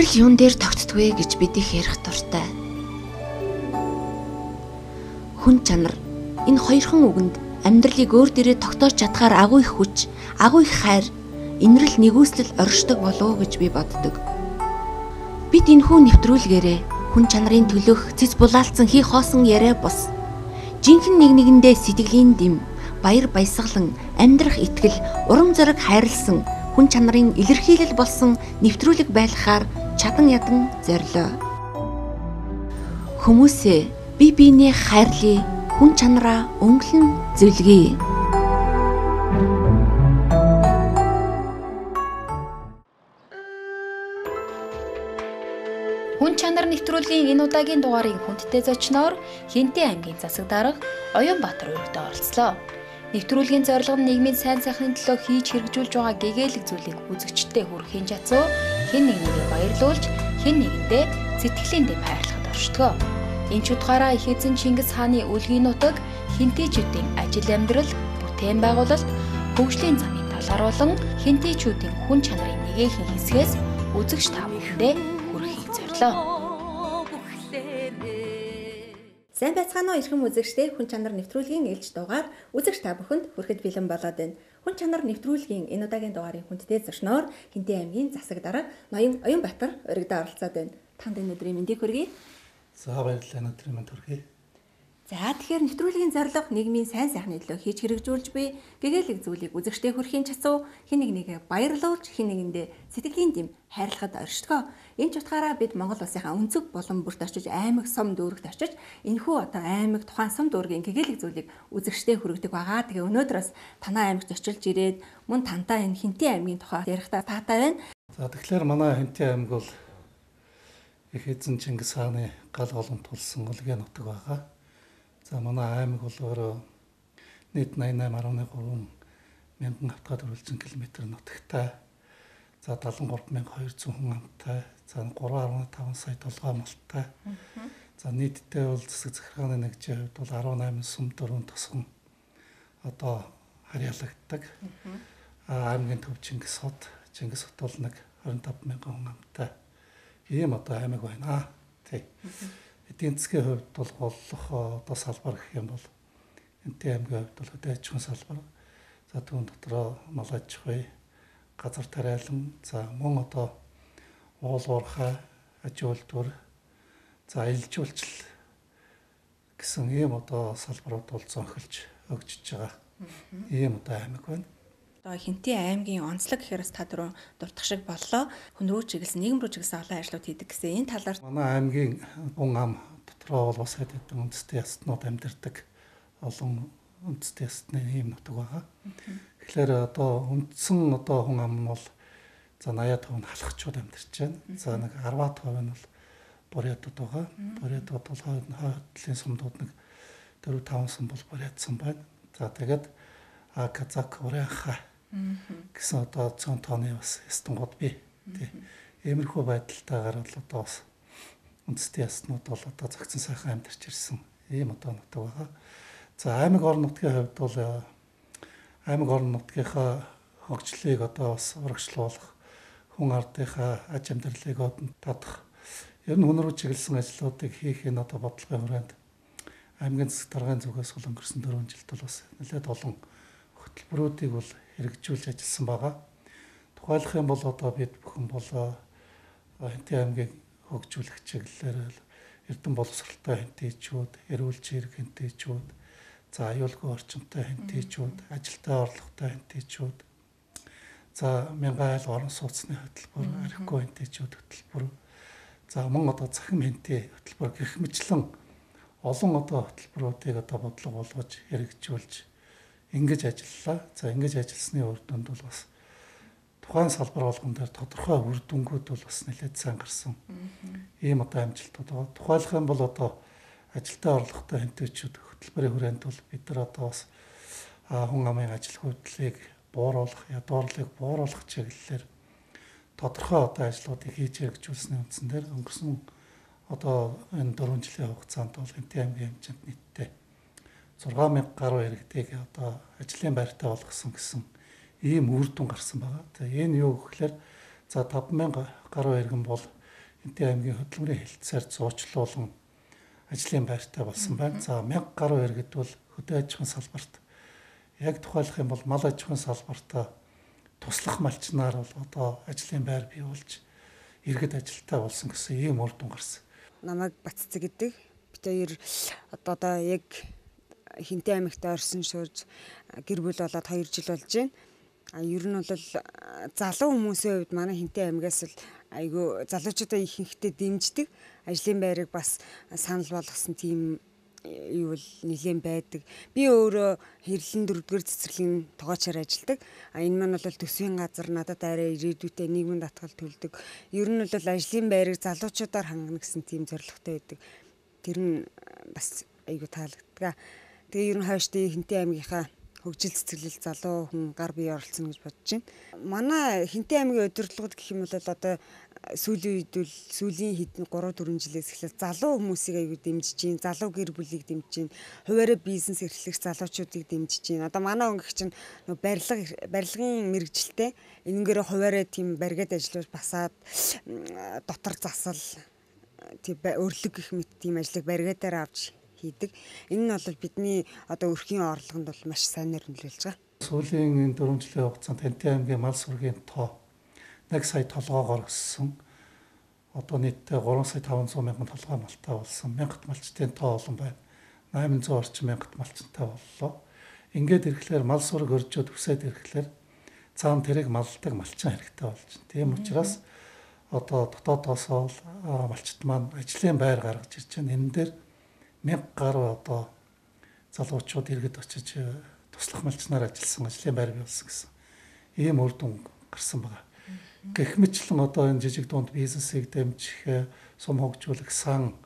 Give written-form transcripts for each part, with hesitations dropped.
Амьдрал юун дээр тогтдгүй гэж бид их ярих дуртай. Хүн чанар энэ хоёрхан үгэнд амьдралыг өөр дээрээ тогтоож чадхаар агуу их хүч, агуу их хайр, инрэл нэгүслэл оршдог болов уу гэж би боддог. Бид энэхүү нэвтрүүлгээрээ хүн чанарын төлөөх цэц булаалцсан хий хоосон яриа бус жинхэнэ нэг нэгэндээ сэтгэлийн дэм, баяр баясгалан, амьдрах итгэл, урам зориг хайрлсан хүн чанарын илэрхийлэл болсон нэвтрүүлэг байлгахаар чадан ядан зорилоо. Хүмүүсээ бие биенээ хайрлая, хүн чанараа өнгөлн зөвлөе. Хүн чанар нэвтрүүлгийн энэ удаагийн дугаарыг хүндтэй зочноор Хэнтийн аймгийн засаг дарга Оюунбаатар өргөдөө оролцлоо. Нэвтрүүлгийн зорилго нь нийгмийн сайн сайхны төлөө хийж хэрэгжүүлж байгаа гэгээлэг зүйлийг үзэгчдэд хүргэхийн чадсуу хэн нэг нэгийг баярлуулж, хэн нэгэндээ сэтгэлийн дэм хайрлахад оршдгоо. Энэ ч утгаараа их эзэн Чингис хааны үлгийн нутаг хэнтийчүүдийн ажил амьдрал, бүтээн байгуулалт, хөгжлийн замын талаар болон хэнтийчүүдийн хүн чанарын нэгээхэн хэсгээс үзэгч та бүхэндээ хүргэхийг зорилоо. Сайн байцгаана уу эрхэм үзэгчдээ, хүн чанар нэвтрүүлгийн ээлж дугаар үзэгч та бүхэнд хүрэхэд бэлэн болоод байна. Хүн чанар нэвтрүүлгийн энэ удаагийн дугаарын хүндтэй зочноор Хэнтийн аймгийн засаг дарга ноён Оюунбаатар уригдаа оролцоод байна. Танд энэ өдрийн мэндийг хүргэе. За баярлалаа, өнөөдрийн мэнд хүргэе. За тэгэхээр нэвтрүүлгийн зорилго нийгмийн сайн сайхны төлөө хийж хэрэгжүүлж буй гэгээлэг зүйлийг үзэгчдээ хүрэхийн чадсуу хэн нэг нэгэ баярлуулж, хэн нэгэндээ сэтгэлийн дэм хайрлахад оршдгоо. Энэ ч утгаараа бид Монгол улсынхаа өнцөг булан бүрт очиж, аймаг сум дүүрэгт очиж энэхүү одоо аймаг тухайн сум дүүргийн гэгээлэг зүйлийг үзэгчдээ хүргэдэг байгаа. Тэгээ өнөөдөр бас танай аймагт очилж ирээд мөн тантай энэ Хэнтийн аймгийн тухай ярихдаа таатай байна. За тэгэхээр манай Хэнтийн аймаг бол их эзэн Чингис хааны гал голомт тулсан улгийн нутаг байгаа. За манай аймаг бол өөрөө нийт 88.3 мянган хавтгаа дөрвөлжин километр нутагтай. За 73,200 хүн амтай. За 3.5 сая толгой малтай. За нийтдээ бол засаг захиргааны нэгжийн хувьд бол 18 сум 4 тосгон одоо харьяалагддаг. Аймгийн төв Чингис хот. Чингис хот бол нэг 25 мянган хүн амтай. Ийм одоо аймаг байна. Тий. Эдийн засгийн хувьд бол голлох одоо салбар гэх юм бол Хэнтийн аймгийн хувьд бол хөдөө аж ахуйн салбар. За түүн дотроо мал аж ахуй, газар тариалан, за мөн одоо уул уурхай, аж үйлдвэр, за аялал жуулчлал гэсэн ийм одоо салбарууд бол зөнхөлж хөгжиж байгаа. Ийм одоо аймаг байна. Одоо Хэнтийн аймгийн онцлог гэхээр бас та түрүү дурдах шиг боллоо. Хүн рүү чиглэсэн, нийгэм рүү чиглэсэн олон ажлууд хийдэг гэсэн энэ талаар. Манай аймгийн хүн ам дотроо бол бас хэдэн үндэсний ястнууд амьдардаг олон үндэсний ястны ийм нутаг байгаа. Тэгэхээр одоо үндсэн одоо хүн ам нь бол за 80% нь халахчууд амьдарч байна. За нэг 10% нь бол бурятууд байгаа. Бурятууд бол хойд талын сумдууд нэг 4-5 сум бол бурят сум байна. За тэгээд казак, урянхай гэсэн одоо цөөн тооны бас ястангууд бий. Тий. Иймэрхүү байдалтайгаар бол одоо бас үндэсний ястнууд бол одоо зохицон сайхан амьдарч ирсэн ийм одоо нутаг байгаа. За аймаг орон нутгийн хувьд бол аймаг орон нутгийнхаа хөгжлийг одоо бас урагшлуулах, хүн ардынхаа аж амьдралыг татах, ер нь хүн рүү чиглэсэн ажлуудыг хийх энэ одоо бодлогын хүрээнд аймгийн засаг даргын зүгээс бол өнгөрсөн 4 жилд бол бас нэлээд олон хөтөлбөрүүдийг бол хэрэгжүүлж ажилласан байгаа. Тухайлах юм бол одоо бид бүхэн бол Хэнтийн аймгийг хөгжүүлэх чиглэлээр эрдэм боловсралтай хэнтийчүүд, эрүүл чирэг хэнтийчүүд, за аюулгүй орчинтой хэнтийчүүд, ажилтай орлоготой хэнтийчүүд, за мянган айл орон сууцны хөтөлбөр, архигүй хэнтийчүүд хөтөлбөр, за мөн одоо цахим хэнтий хөтөлбөр гэх мэтлэн олон одоо хөтөлбөрүүдийг одоо бодлого болгож хэрэгжүүлж ингэж ажиллалаа. За ингэж ажилласны үр дүнд бол бас тухайн салбар болгон дээр тодорхой үр дүнгууд бол бас нэлээд сайн гарсан. Ийм одоо амжилтууд байгаа. Тухайлах юм бол одоо ажилтай орлоготой хэнтийчүүд хөтөлбөрийн хүрээнд бол бид нар одоо бас хүн амын ажил хөдлөлийг бууруулах, ядуурлыг бууруулах чиглэлээр тодорхой одоо ажлуудыг хийж хэрэгжүүлсний үндсэн дээр өнгөрсөн одоо энэ 4 жилийн хугацаанд бол Хэнтийн аймгийн хэмжээнд нийтдээ 6,000 гаруй иргэдийг одоо ажлын байртай болгосон гэсэн ийм үр дүн гарсан байгаа. За энэ юу гэхээр за 5,000 гаруй иргэн бол Хэнтэй аймгийн хөдөлмөрийн хэлтсээр зуучлуулан ажлын байртай болсон байна. За 1000 гаруй иргэд бол хөдөө аж ахуйн салбарт яг тухайлах юм бол мал аж ахуйн салбарт туслах малчнаар бол одоо ажлын байр бий болж иргэд ажилтаа болсон гэсэн ийм үр дүн гарсан. Намайг Батцэг гэдэг. Бид хоёр одоо яг Хэнтэй аймагт орсон шуурж гэр бүл болоод 2 жил болж байна. Ер нь бол залуу хүмүүсийн хувьд манай Хэнтэй аймагаас л айгүй залуучуудаа ихэнхдээ дэмждэг. Ажлын байрыг бас санал болгосон тийм юу бол нэлээд байдаг. Би өөрөө хэрлэн 4-р цэцэрлэгийн тогоочоор ажилладаг. Энэ маань бол төсвийн газар надад арай ирээдүйтэй нийгмийн даатгал төлдөг. Ер нь бол ажлын байрыг залуучуудаар хангана гэсэн тийм зорилготой байдаг. Тэр нь бас айгүй таалагддаг. Тэгээ ер нь хойшдын Хэнтэй аймгийнхаа хөгжил цэцэрлэл залуу хүн гар бие оролцсон гэж бодож байна. Манай Хэнтэй аймгийн удирдлагууд гэх юм бол одоо сүүлийн үед бол сүүлийн хэдэн 3-4 жилээс эхлээд залуу хүмүүсийг аягүй дэмжиж чинь, залуу гэр бүлийг дэмжиж чинь, хуваараа бизнес эрхлэх залуучуудыг дэмжиж чинь. Одоо манай өнгөх чинь нөө барилгын мэргэжилтэй энэнгээр хуваараа тийм баригад ажиллаж басаад дотор засал тийм өрлөг гэх мэт тийм ажлыг баригадаар авч хийдэг. Энэ нь бол бидний одоо өрхийн орлогонд бол маш сайнаар нөлөөлж байгаа. Сүүлийн энэ 4 жилийн хугацаанд Хэнтэй аймгийн мал сүргийн тоо 1 сая толгоогоор өссөн. Одоо нийтдээ 3 сая 500 мянган толгой малтай болсон. Мянгат малчдын тоо олон байна. 800 орчим мянгат малчтай боллоо. Ингээд ирэхлээр мал сүрэг өржөөд өсөөд ирэхлээр цаана тэрийг маллдаг малчин хэрэгтэй болж байна. Тийм учраас одоо дотоодоос бол малчид маань ажлын байр гаргаж ирж байна. Энэ дээр 1000 гаруй одоо залуучууд иргэд очиж туслах малчнаар ажилласан, ажлын байр бий болсон гэсэн ийм үр дүн гарсан байгаа. Гэх мэтлэн одоо энэ жижиг дунд бизнесийг дэмжих, сум хөгжүүлэх сан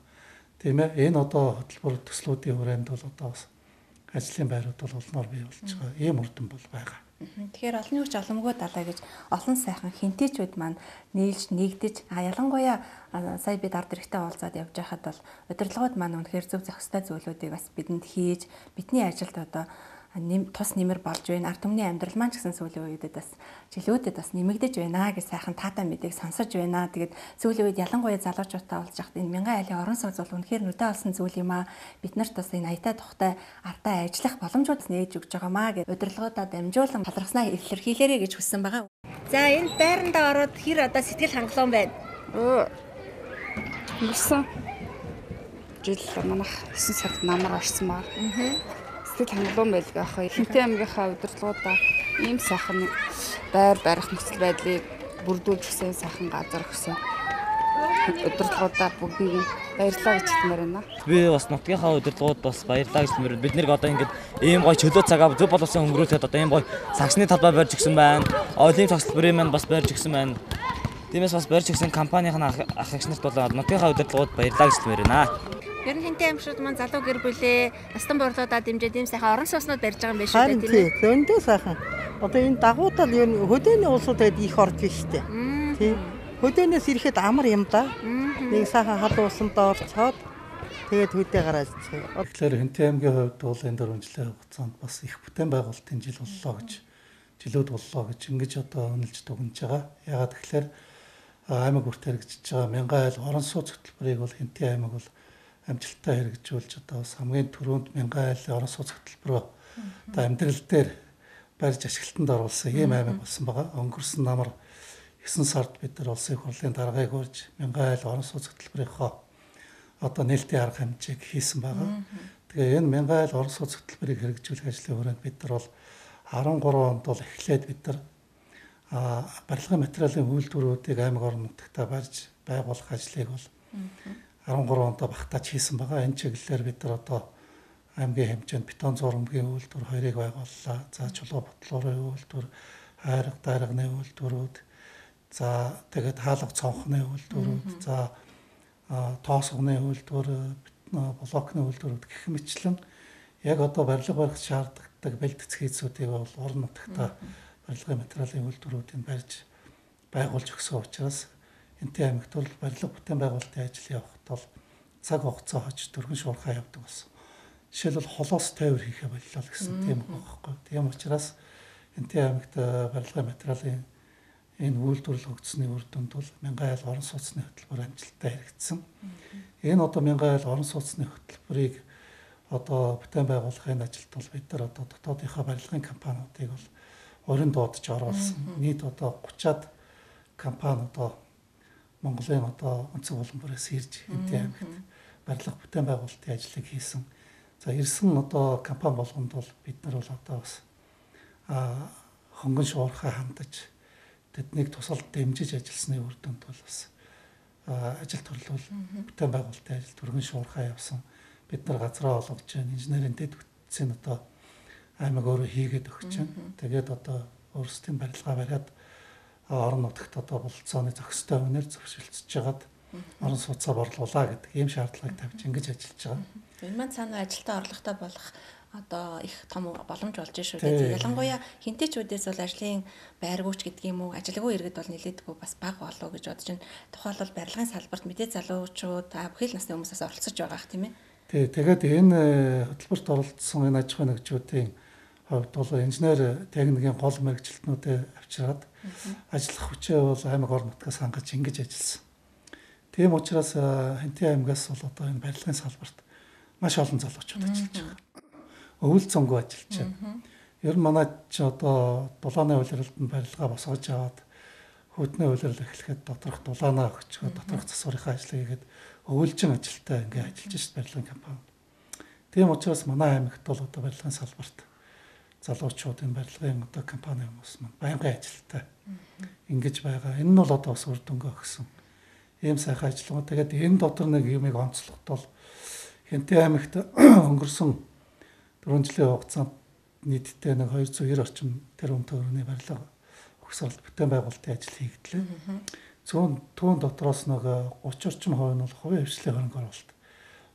тийм ээ энэ одоо хөтөлбөр төслүүдийн хүрээнд бол одоо бас ажлын байрууд бол олноор бий болж байгаа. Ийм үр дүн бол байгаа. Тэгэхээр олонний хүч боломгүй далаа гэж олон сайхан хэнтэйчүүд маань нийлж нэгдэж ялангуяа сая бид ард иргэдтэй уулзаад явж байхад бол удирдлагууд маань үнэхээр зөв зохистой зүйлүүдийг бас бидэнд хийж бидний ажилд одоо тус нэмэр болж байна. Ард түмний амьдрал маань ч гэсэн сүүлийн үедэд бас жилүүдэд бас нэмэгдэж байна гэж сайхан таатай мэдээг сонсож байна. Тэгээд сүүлийн үед ялангуяа залуучуудтай уулзах энэ Мянган айлын орон сууц бол үнэхээр нүдэ олсон зүйл юм аа. Бид нарт бас энэ аятай тухтай ардаа ажиллах боломжууд нээж өгч байгаа маа гэж удирдлагуудаа дамжуулан талархснаа илэрхийлээрэй гэж хүссэн байгаа. За энэ байрандаа ороод хэр одоо сэтгэл хангалуун байна? Өнгөрсөн жил манайх 9 сард намар орсон баа. Сэтгэл хангалуун байлгаа ах. Хэнтэй аймгийнхаа удирдлагуудаа ийм сайхан байр барих нөхцөл байдлыг бүрдүүлж өгсөн сайхан газар өгсөн. Удирдлагуудаа бүгдийг баярлалаа гэж хэлмээр байна. Би бас нутгийнхаа удирдлагууд бас баярлалаа гэж хэлмээр. Бид нэр одоо ингээд ийм гоё чөлөө цагаа зөв боловсон өнгөрүүлэхэд одоо ийм гоё сагсны талбай барьж өгсөн байна. Олимп тоглолтын маань бас барьж өгсөн байна. Тиймээс бас барьж өгсөн компанийн ах эгч нарт бол нутгийнхаа удирдлагууд баярлалаа гэж хэлмээр байна. Ер нь Хэнтэй аймагчид маань залуу гэр бүлээ настан борлуудаа дэмжиж ийм сайхан орон сууцнууд барьж байгаа юм байна шүү дээ тийм ээ. Зөндөө сайхан. Одоо энэ дагуудал ер нь хөдөөний улсууд гээд их орж шүү дээ. Тийм. Хөдөөнөөс ирэхэд амар юм да. Нэг сайхан халуун усанд орцоод тэгээд хөдөө гараад ирчихээ. Тэгэхээр Хэнтэй аймгийн хувьд бол энэ 4 жилийн хугацаанд бас их бүтээн байгуулалтын жил боллоо гэж жилүүд боллоо гэж ингэж одоо үнэлж дүгнэж байгаа. Яагаад тэгэхээр аймаг бүрт хэрэгжиж байгаа Мянган айл орон сууц хөтөлбөрийг бол Хэнтэй аймаг бол амжилттай хэрэгжүүлж одоо бас хамгийн түрүүнд Мянган айлын орон сууц хөтөлбөрөө одоо амьдрал дээр барьж ашиглалтанд оруулсан ийм аймаг болсон байгаа. Өнгөрсөн намар 9 сард бид нар улсын их хурлын даргаыг урьж Мянган айл орон сууц хөтөлбөрийнхөө одоо нээлтийн арга хэмжээг хийсэн байгаа. Тэгээ энэ Мянган айл орон сууц хөтөлбөрийг хэрэгжүүлэх ажлын хүрээнд бид нар бол 13 онд бол эхлээд бид нар барилгын материалын үйлдвэрүүдийг аймаг орон нутагтаа барьж байгуулах ажлыг бол 13 онд багтааж хийсэн байгаа. Энэ чиглэлээр бид нар одоо аймгийн хэмжээнд бетон зурмгийн үйлдвэр 2-ыг байгууллаа. За чулуу ботлуурын үйлдвэр, хайрга дайрганы үйлдвэрүүд, за тэгээд хаалга цонхны үйлдвэрүүд, за тоосгоны үйлдвэр, блокны үйлдвэрүүд гэх мэтчлэн яг одоо барилга барих шаардлагатай бэлтгэц хийцүүдийг бол орон нутагта барилгын материалын үйлдвэрүүдийг барьж байгуулж өгсөн учраас Хэнтэй аймагт бол барилга бүтээн байгуулалтын ажил явахад бол цаг хугацаа хож дөрвөн шуурхай явдаг болсон. Жишээлбэл холоос тойвор хийхэ боллоо гэсэн тийм үг байхгүй. Тийм учраас Хэнтэй аймагт барилгын материалын Энэ үйлдвэрлэл хөгжсөний үр дүнд бол мянган айл орон сууцны хөтөлбөр амжилттай хэрэгжсэн. Энэ одоо мянган айл орон сууцны хөтөлбөрийг одоо бүтээн байгуулахын ажилд бол бид нар одоо дотоодынхаа барилгын компаниудыг бол уран дуудаж оруулсан. Нийт одоо 30-аад компани одоо Монголын одоо өнцөг булан бүрээс ирж Хэнтэй аймагт барилга бүтээн байгуулалтын ажлыг хийсэн. За ирсэн одоо компани болгонд бол бид нар бол одоо бас хөнгөн шуурхай хандаж тэднийг тусалд дэмжиж ажилласны үр дүнд бол бас ажил төрлөл бүтээн байгуулалтын ажил түргэн шуурхай явсан. Бид нар газраа олгож байна. Инженерийн дэд бүтцийн одоо аймаг өөрөө хийгээд өгч байна. Тэгээд одоо өөрсдийн барилгаа бариад орон нутагт одоо бололцооны зохистой үнээр зөвшөлдсөж жагаад орон сууцаа борлуулаа гэдэг ийм шаардлагыг тавьж ингэж ажиллаж байгаа. Энэ маань цаана ажилтаа орлоготой болох одоо их том боломж болж шүү дээ. Ялангуяа хинтэчүүдээс бол ажлын байргүйч гэдэг юм уу, ажилгүй иргэд бол нэлээдгүй бас бага болов гэж бодож байна. Тухайлбал барилгын салбарт мэдээ залуучууд, бүхэл насны хүмүүсээс оролцож байгаа х тийм ээ. Тий, тэгээд энэ хөтөлбөрт оролцсон энэ аж ахуйн нэгжүүдийн хувьд бол инженер техникийн гол мэргэжилтнүүдээ авчираад ажиллах хүчээ бол аймаг орон нутгаас хангаж ингэж ажилласан. Тийм учраас Хэнтэй аймгаас бол одоо энэ барилгын салбарт маш олон залуучууд ажиллаж байгаа. Өвөл цонгүй ажиллаж байна. Ер нь манай чи одоо дулааны улиралд нь барилгаа босгож аваад хүүдний улирал эхлэхэд доторх дулаанаа өгчгөө доторх засварынхаа ажлыг хийгээд өвөлжин ажилтаа ингээ ажиллаж шít барилгын компани. Тийм учраас манай аймагт бол одоо барилгын салбарт залуучуудын барилгын одоо компани хүмүүс маань байнгын ажилтаа ингэж байгаа. Энэ нь бол одоо бас үр дүнгээ өгсөн. Ийм сайхан ажиллагаа. Тэгээд энэ дотор нэг юмыг онцлоход бол Хэнтэй аймагт өнгөрсөн 4 жилийн хугацаанд нийтдээ нэг 290 орчим тэрбум төгрөгийн барилга угсралт бүтээн байгуулалтын ажил хийгдлээ. Зүүн дотроос нэг 30 орчим хувь нь бол хувийн хвшлийн хөрөнгө оруулалт.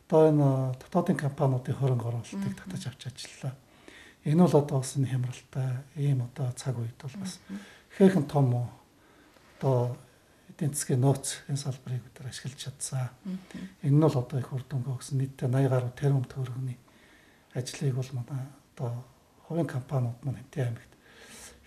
Одоо энэ дотоодын компаниудын хөрөнгө оруулалтыг татаж авч ажиллалаа. Энэ бол одоо бас энэ хямралтай ийм одоо цаг үед бол бас ихээхэн том одоо эдийн засгийн нөөц энэ салбарыг бид нар ашиглаж чадсан. Энэ нь бол одоо их үр дүнгээ өгсөн. Нийтдээ 80 гаруй тэрбум төгрөгийн ажлыг бол манай одоо хувийн компаниуд маань Хэнтэй аймагт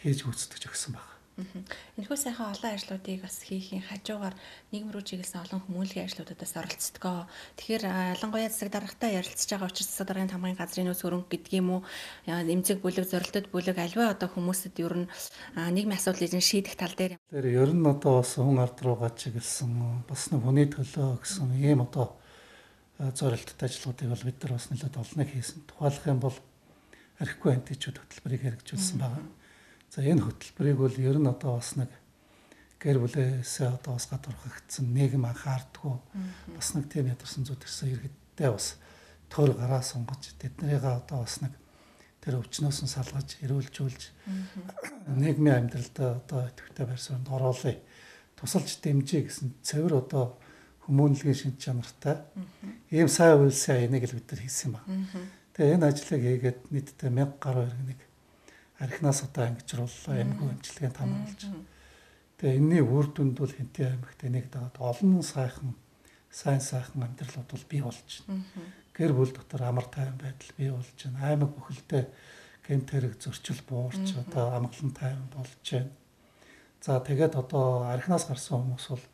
хийж гүйцэтгэж өгсөн байна. Энэхүү сайхан олон ажлуудыг бас хийхийн хажуугаар нийгэм рүү чиглэсэн олон хүмүүнлэгийн ажлуудаас оролцдгоо. Тэгэхээр ялангуяа засаг даргатай ярилцж байгаа учраас засаг даргын тамгын газрын нөөц хөрөнгө гэдэг юм уу, эмзэг бүлэг, зорилтод бүлэг альва одоо хүмүүсэд ер нь нийгмийн асуудлыг шийдэх тал дээр. Тэр ер нь одоо бас хүн ард руугаа чиглэсэн, бас нэг хүний төлөө гэсэн ийм одоо зорилттой ажлуудыг бол бид нар бас нэлээд олныг хийсэн. Тухайлах юм бол архигүй античүүд хөтөлбөрийг хэрэгжүүлсэн байгаа. За энэ хөтөлбөрийг бол ер нь одоо бас нэг гэр бүлээсээ одоо бас гадуурхагдсан нийгэм анхаардгүй бас нэг тийм ядарсан зүтгэсэн иргэдтэй бас төр гараа сунгаж тэднийгээ одоо бас нэг тэр өвчнөөс нь салгаж эрүүлжүүлж нийгмийн амьдралд одоо идэвхтэй байр суурьнд оруулъя, тусалж дэмжиж гэсэн цэвэр одоо хүмүүнлэгийн шинж чанартай ийм сайн үйлсээ энийг л бид нар хийсэн юм байна. Тэгээ энэ ажлыг хийгээд нийтдээ 1000 гаруй иргэнийг архинаас одоо ангижрууллаа, эмгүү эмчилгээнд хамруулж. Тэгээ энэний үр дүнд бол Хэнтэй аймагт энийг дагаад олон сайхан сайн сайхан амьдралууд бол бий болж байна. Гэр бүл дотор амар тайван байдал бий болж байна. Аймаг бүхэлдээ гэмт хэрэг зөрчил буурч одоо амгалан тайван болж байна. За тэгээд одоо архинаас гарсан хүмүүс бол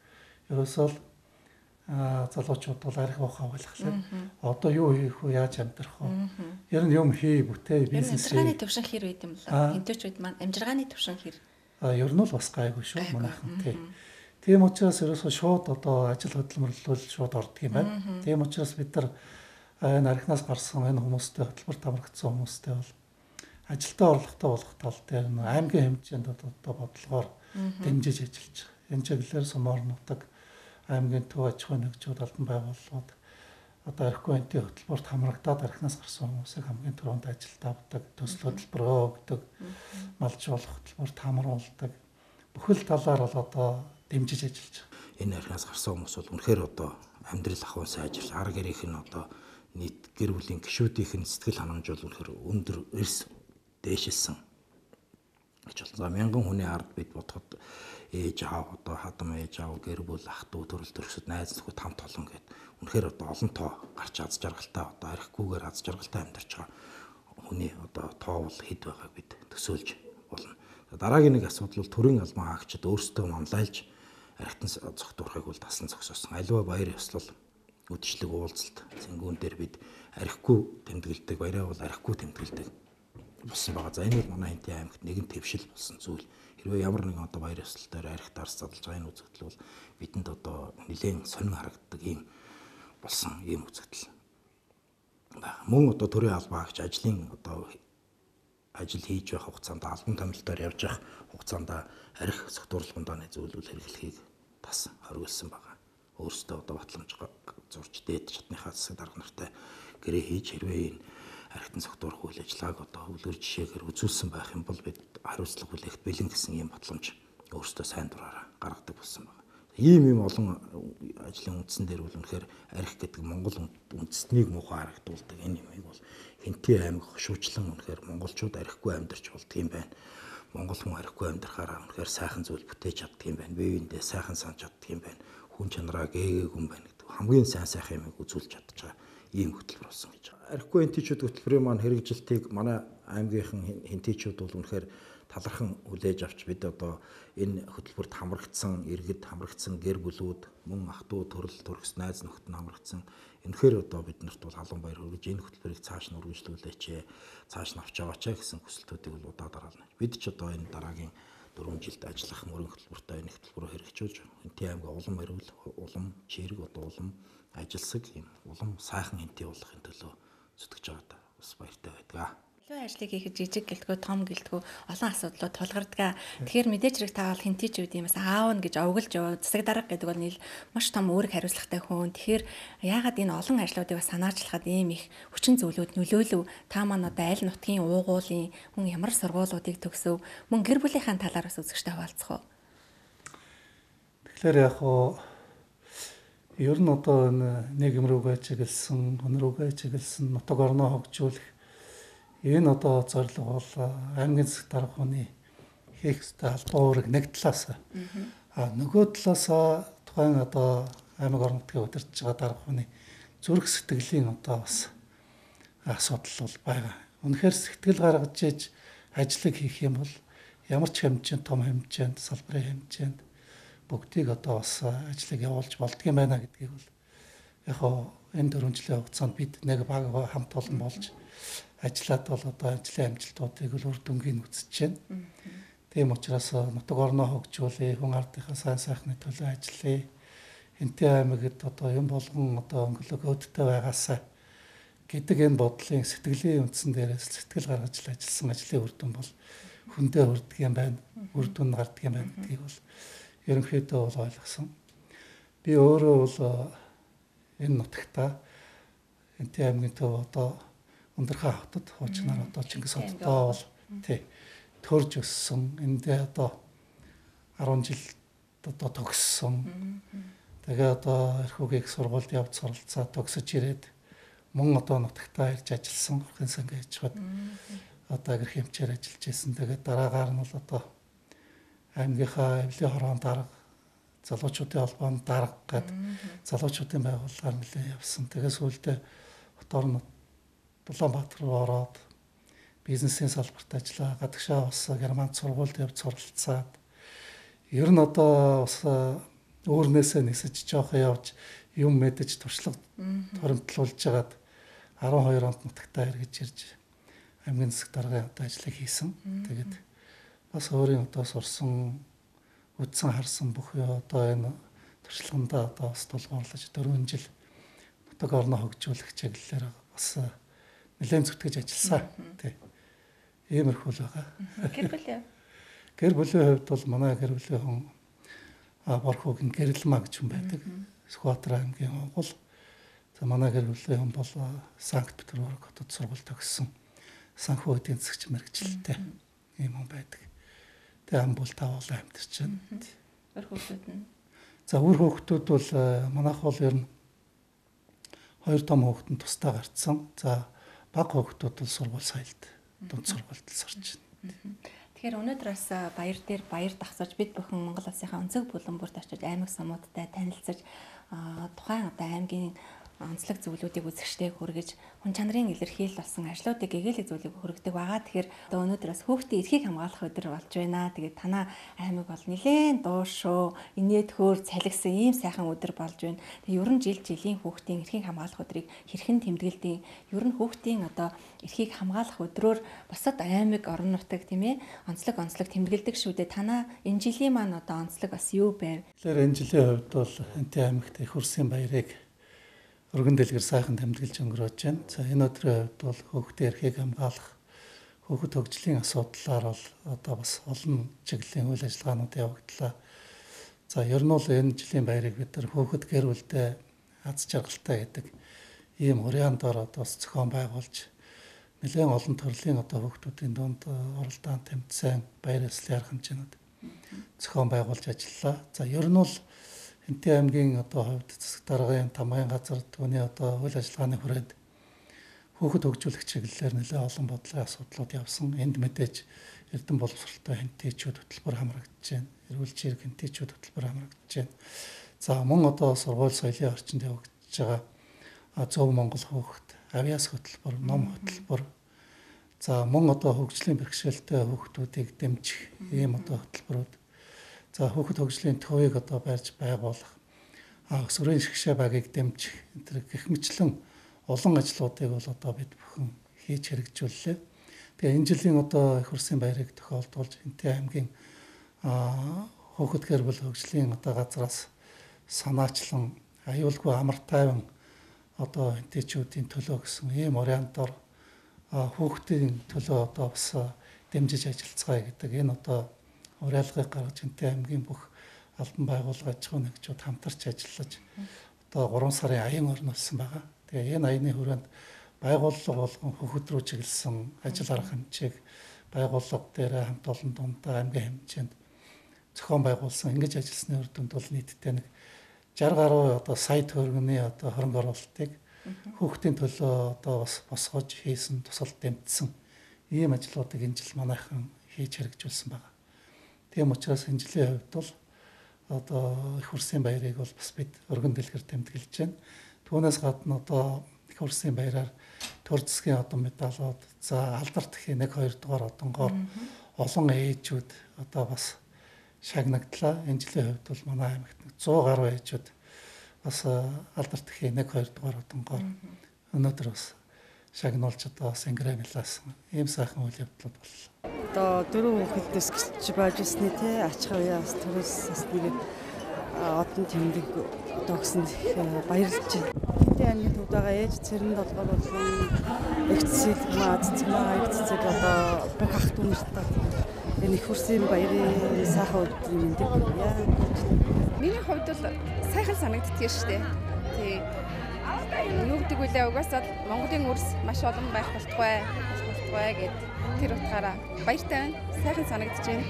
ерөөсөө л залуучууд бол арх уухаа байлхлаа. Одоо юу хийх вэ? Яаж амьдрах вэ? Ер нь юм хий, бүтээ, бизнес хий. Амжиргааны төвшин хэр байд юм бол? Хинтээчүүд маань амжиргааны төвшин хэр? Ер нь бол бас гайгүй шүү манайхан тий. Тийм учраас ерөөсөө шууд одоо ажил хөдөлмөрлөл шууд ордог юм байна. Тийм учраас бид нар энэ архинаас гарсан энэ хүмүүстэй хөтөлбөрт хамрагдсан хүмүүстэй бол ажилдаа орлоготой болох тал дээр аймгийн хэмжээнд одоо бодлогоор дэмжиж ажиллаж байгаа. Энэ чиглэлээр Сумаар нутаг аймгийн төв аж ахуйн нэгжүүд, албан байгууллагууд одоо архигүй энтийн хөтөлбөрт хамрагдаад архинаас гарсан хүмүүсийг хамгийн түрүүнд ажилд авдаг, төсөл хөтөлбөрөө өгдөг, малжуулах хөтөлбөрт хамруулдаг. Бүхэл талаар бол одоо дэмжиж ажиллаж байгаа. Энэ архинаас гарсан хүмүүс бол үнэхээр одоо амьдрал ахуй сайжирч, ар гэрийнх нь одоо нийт гэр бүлийн гишүүдийнх нь сэтгэл ханамж бол үнэхээр өндөр эрс дээшилсэн гэж болно. За мянган хүний ард бид бодоход ээж аав одоо хадам ээж аав гэр бүл ах дүү төрөл төрөсөд найз нөхөд хамт олон гээд үнэхээр одоо олон тоо гарч аз жаргалтай одоо архигүйгээр аз жаргалтай амьдарч байгаа хүний одоо тоо бол хэд байгааг бид төсөөлж болно. За дараагийн нэг асуудал бол төрийн албан хаагчид өөрсдөө мамлайлж архитан цогтуурхыг бол тасан зогсоосон. Аливаа баяр ёслол үдшилэг уулзалт цэнгүүн дээр бид архигүй тэмдэглэдэг, баяраа бол архигүй тэмдэглэдэг болсон байгаа. За энэ бол манай Хэнтийн аймагт нэгэн твшил болсон зүйл. Хэрвээ ямар нэгэн одоо баяр ёслол дээр архи дарс задлж байгаа энэ үзэгдэл бол бидэнд одоо нэлээд сонин харагддаг ийм болсон ийм үзэгдэл байна. Мөн одоо төрийн албан хаагч ажлын одоо ажил хийж байх хугацаанд албан томилтоор явж байх хугацаанд архи согтуурлах зүйлүүд хэрэглэхийг тас хориглосон байгаа. Өөрсдөө одоо батламж зурж дээд шатныхаа засаг дарга нартай гэрээ хийж хэрвээ энэ архитан согтуурах үйл ажиллагааг одоо өвлөр жишээгээр үзүүлсэн байх юм бол бид хариуцлага хүлээхэд бэлэн гэсэн ийм батламж өөрсдөө сайн дураараа гаргадаг болсон байна. Ийм ийм олон ажлын үндсэн дээр бол үнэхээр арх гэдэг Монгол үндэстнийг муухай харагдуулдаг энэ юмыг бол Хэнтийн аймаг хошуучлан үнэхээр монголчууд архигүй амьдарч болдго юм байна. Монгол хүн архигүй амьдрахаараа үнэхээр сайхан зүйл бүтээж чаддаг юм байна. Бие биендээ сайхан санаж чаддаг юм байна. Хүн чанараа гээгээгүй юм байна гэдэг хамгийн сайн сайхан юмыг үзүүлж чадж байгаа ийм хөтөлбөр болсон гэж. Архигүй хэнтийчүүд хөтөлбөрийн маань хэрэгжилтийг манай аймгийнхан хэнтийчүүд бол үнэхээр талархан хүлээж авч бид одоо энэ хөтөлбөрт хамрагдсан, иргэд хамрагдсан гэр бүлүүд, мөн ах トゥ төрөл төрөс найз нөхөд нь хамрагдсан. Үнэхээр одоо бид нарт бол халуун баяр хүргэж энэ хөтөлбөрийг цааш нь үргэлжлүүлээч, цааш нь авч яваач гэсэн хүсэлтүүдийг бол удаа дараална. Бид ч одоо энэ дараагийн 4 жилд ажиллах мөрийн хөтөлбөртөө энэ хөтөлбөрөөр хэрэгжүүлж Хэнтийн аймаг улам эрүүл, улам чирэг, одоо улам ажилсаг юм улам сайхан хэнтий болохын төлөө зүтгэж байгаадаа бас баяртай байдаг. Илүү ажлыг хийхэд жижиг гэлтгүү, том гэлтгүү олон асуудлууд тулгардаг. Тэгэхээр мэдээч хэрэг та бол хэнтийчүүд юм бас аавна гэж овоглож яваа засаг дарга гэдэг бол нийл маш том үүрэг хариуцлагатай хүн. Тэгэхээр яагаад энэ олон ажлуудыг бас санаачлахад ийм их хүчин зүйлүүд нөлөөлөв? Та маань одоо аль нутгийн уугуулын хүн ямар сургуулиудыг төгсөв? Мөн гэр бүлийнхаа талаар бас үзэгчтэй хаваалцах уу? Тэгэхээр яг хоо ер нь одоо энэ нийгэм рүүгээ чиглэсэн, хүн рүүгээ чиглэсэн нутаг орноо хөгжүүлэх энэ одоо зорилго бол аймгийн засаг дарга хүний хийх ёстой албан уурыг нэг талаас, а нөгөө талаас тухайн одоо аймаг орон нутгийг удирдах байгаа дарга хүний зүрх сэтгэлийн одоо бас асуудал бол байгаа. Үнэхээр сэтгэл гаргаж иж ажлыг хийх юм бол ямар ч хэмжээнд, том хэмжээнд, салбарын хэмжээнд бүгдийг одоо бас ажлыг явуулж болдго юм байна гэдгийг бол яг хоо энэ 4 жилийн хугацаанд бид нэг баг хамт олон болж ажиллаад бол одоо ажлын амжилтуудыг л үр дүнгийг үзэж байна. Тийм учраас нутаг орноо хөгжүүлээ, хүн ардынхаа сайн сайхны төлөө ажиллая. Хэнтийн аймагт одоо юм болгон одоо өнгөлөг өөдтэй байгаасаа гэдэг энэ бодлын сэтгэлийн үндсэн дээрээс сэтгэл гаргаж ажилласан ажлын үр дүн бол хүндээ хүрдэг юм байна, үр дүн гардаг юм байна гэдгийг бол ерөнхийдөө бол ойлгосон. Би өөрөө бол энэ нутагта Хэнтийн аймгийн төв одоо Өндөрхөн хотод хуучнаар одоо Чингис хоттой бол тий төрж өссөн. Эндээ одоо 10 жил одоо төгссөн. Тэгээ одоо эрхүүгийг сургуульд явж суралцаа төгсөж ирээд мөн одоо нутагтаа ирж ажилласан. Урхын сангийн аж ахуйд одоо гэр хэмчээр ажиллаж байсан. Тэгээ дараагаар нь бол одоо аймгийнхаа эвлийн хороонд дарга, залуучуудын холбоонд дарга гээд залуучуудын байгууллагаар нэлээд явсан. Тэгээ сүүлдээ хотоор Улаанбаатар руу ороод бизнесийн салбарт ажиллаа. Гадагшаа бас Германд сургуульд явж суралцаад ер нь одоо бас өөрнөөсөө нисэж жоохон явж юм мэдэж туршлага хуримтлуулж хагаад 12 онд нутагтаа эргэж ирж аймгийн засаг даргын одоо ажлыг хийсэн. Тэгээд бас өөрийн одоо сурсан, үзсэн, харсан бүх одоо энэ туршлагандаа одоо бас тулгуурлаж 4 жил нутаг орноо хөгжүүлэх чиглэлээр бас нэлээд зүтгэж ажилласан. Тий. Иймэрхүү л байгаа. Гэр бүлийн. Гэр бүлийн хувьд бол манай гэр бүлийн хүн Борхуугийн Гэрэлмаа гэж хүн байдаг. Сүхбаатар аймгийн угуул. За манай гэр бүлийн хүн бол Санкт Петербург хотод сургууль төгссөн. Санхүү эдийн засгч мэргэжилтэй ийм хүн байдаг. Тэгээ ам бол тавуулаа амьдарч байна. Үр хүүхдүүд нь. За үр хүүхдүүд бол манайх бол ер нь 2 том хүүхэд нь тусдаа гарцсан. За баг хүүхдүүд бол сургууль соёлд, дунд сургуульд л сурч байна. Тэгэхээр өнөөдөр бас баяр дээр баяр дагсаж бид бүхэн Монгол улсынхаа өнцөг булан бүрт очиж аймаг сумуудтай танилцаж тухайн одоо аймгийн онцлог зүйлүүдийг үзэгчдээ хүргэж хүн чанарын илэрхийлэл болсон ажлуудыг гэгээлэг зүйлийг хүргэдэг байгаа. Тэгэхээр одоо өнөөдөр бас хүүхдийн эрхийг хамгаалах өдөр болж байна. Тэгээд танаа аймаг бол нэлээд дуушуу, инээд хөөр цалигсан ийм сайхан өдөр болж байна. Тэгээд ер нь жил жилийн хүүхдийн эрхийг хамгаалах өдрийг хэрхэн тэмдэглэдэг? Ер нь хүүхдийн одоо эрхийг хамгаалах өдрөөр бусад аймаг, орон нутаг тийм ээ онцлог тэмдэглэдэг шүү дээ. Танаа энэ жилийн маань одоо онцлог бас юу байв? Тэгэхээр энэ жилийн хувьд бол Хэнтийн аймагт их хурсын баярыг өргөн дэлгэр сайхан тэмдэглэж өнгөрөөж байна. За энэ өдрийн хувьд бол хүүхдийн эрхийг хамгаалах, хүүхэд хөгжлийн асуудлаар бол одоо бас олон чиглэлийн үйл ажиллагаанууд явагдлаа. За ер нь бол энэ жилийн баярыг бид нар хүүхэд гэр бүлдээ аз жаргалтай гэдэг ийм уриан дор одоо бас зохион байгуулж нэлээд олон төрлийн одоо хүүхдүүдийн дунд уралдаан тэмцээн, баяр ёслолын арга хэмжээнүүд зохион байгуулж ажиллалаа. За ер нь бол Хэнтийн аймгийн одоо хувьд засаг даргын тамгын газар түүний одоо үйл ажиллагааны хүрээнд хүүхэд хөгжүүлэх чиглэлээр нэлээд олон бодлогын асуудлууд явсан. Энд мэдээж эрдэм боловсролтой хэнтийчүүд хөтөлбөр хамрагдаж байна. Эрүүл чирэг хэнтийчүүд хөтөлбөр хамрагдаж байна. За мөн одоо сургууль соёлын орчинд явагдаж байгаа зөв Монгол хүүхэд, авиас хөтөлбөр, ном хөтөлбөр. За мөн одоо хөгжлийн бэрхшээлтэй хүүхдүүдийг дэмжих ийм одоо хөтөлбөрүүд. За хүүхэд хөгжлийн төвийг одоо барьж байгуулах, өсвөрийн шгшээ багийг дэмжих энэ төр гэх мэтлэн олон ажлуудыг бол одоо бид бүхэн хийж хэрэгжүүллээ. Тэгээ энэ жилийн одоо их хурсын баярыг тохиолдуулж Хэнтийн аймгийн хүүхэд гэр бүл хөгжлийн одоо газраас санаачлан аюулгүй амар тайван одоо хэнтийчүүдийн төлөө гэсэн ийм ориентор хүүхдийн төлөө одоо бас дэмжиж ажиллацгаая гэдэг энэ одоо уриалгыг гаргаж Хэнтийн аймгийн бүх албан байгууллага аж ахуйн нэгжүүд хамтарч ажиллаж одоо 3 сарын аян орно болсон байгаа. Тэгээ энэ аяны хүрээнд байгууллага болгон хүүхэд рүү чиглэсэн ажил арга хэмжээг байгууллага дээр хамт олон дундаа аймгийн хэмжээнд зохион байгуулсан. Ингэж ажилласны үр дүнд бол нийтдээ нэг 60 гаруй одоо сая төгрөгийн одоо хөрөнгө оруулалтыг хүүхдийн төлөө одоо бас босгож хийсэн, тусал дэмжсэн ийм ажлуудыг энэ жил манайхан хийж хэрэгжүүлсэн байна. Тийм учраас энэ жилийн хувьд бол одоо их хурсын баярыг бол бас бид өргөн дэлгэр тэмдэглэж байна. Түүнээс гадна одоо их хурсын баяраар төр засгийн одоо медалууд, за алдарт гэхийн 1 2 дугаар одонгоор олон ээжүүд одоо бас шагнагдлаа. Энэ жилийн хувьд бол манай аймагт 100 гаруй ээжүүд бас алдарт гэхийн 1 2 дугаар одонгоор өнөөдөр бас шагнуулж одоо бас инграмлаасан ийм сайхан үйл явдлууд боллоо. Одоо дөрөв хүүхэдээс гэж байж ирсний те ачаа уяас төрөөс бас нэг одон тэмдэг одоо гэсэн баярлж байна. Хэнтийн аймгийн төвд байгаа ээж цэрэн долгоор болон их цэцэг цэцэг их цэцэг одоо бүх ах дүү нартай энэ их хурсын баярын сайхан өдрийн мэндийг хүргье. Миний хувьд бол сайхан санагддаг шүү дээ. Тий. Юу гэдэг вүлээ угаасаа Монголын үрс маш олон байх болтугай гэд тэр утгаараа баяртай байна. Сайхан санагдаж байна.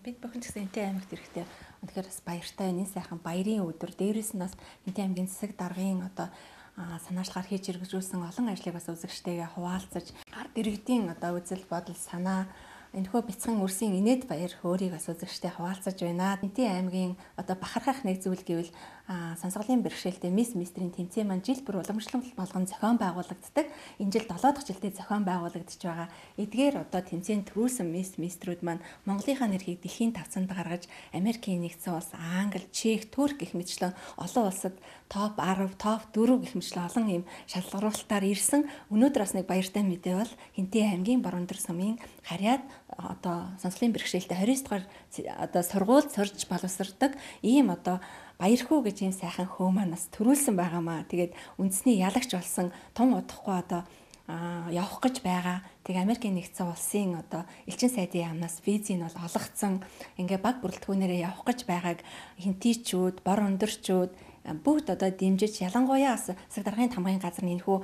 Бид бүхэн ч гэсэн Хэнтийн аймагт ирэхдээ үнэхээр бас баяртай байна. Энэ сайхан баярын өдөр дээрээс нь бас Хэнтийн аймгийн засаг даргын одоо санаачлагаар хийж хэрэгжүүлсэн олон ажлыг бас үзэгчтэйгээ хуваалцаж ард иргэдийн одоо үзэл бодол санаа энэхүү бяцхан үрсийн инээд баяр хөөргийг бас үзэгчтэй хуваалцаж байна. Хэнтийн аймгийн одоо бахархах нэг зүйл гэвэл сонсголын бэрхшээлтэй мисс мистрийн тэмцээн маань жил бүр уламжлал болгон зохион байгуулагддаг. Энэ жил 7 дахь жилдээ зохион байгуулагдаж байгаа. Эдгээр одоо тэмцээн төрүүлсэн мисс мистрүүд маань Монголынхаа нэрхийг дэлхийн тавцанд гаргаж Америкийн нэгдсэн улс, Англи, Чех, Турк гэх мэтчлэн олон улсад топ 10, топ 4 гэх мэтчлэн олон ийм шалгаруулалтаар ирсэн. Өнөөдөр бас нэг баяртай мэдээ бол Хэнтийн аймгийн Борон-Өндөр сумын харьяат одоо сонсголын бэрхшээлтэй 29 дугаар одоо сургуульд сурж боловсрдог ийм одоо баярхүү гэж ийм сайхан хөө маань бас төрүүлсэн байгаамаа. Тэгээд үндэсний ялагч болсон тун удахгүй одоо явах гэж байгаа. Тэгээ Америкийн нэгдсэн улсын одоо элчин сайдын яамнаас визийг нь бол олгоцсон. Ингээ баг бүрэлдэхүүнээрээ явах гэж байгааг хэнтийчүүд, бор өндөрчүүд бүгд одоо дэмжиж ялангуяа бас засаг даргын тамгын газар нь энэхүү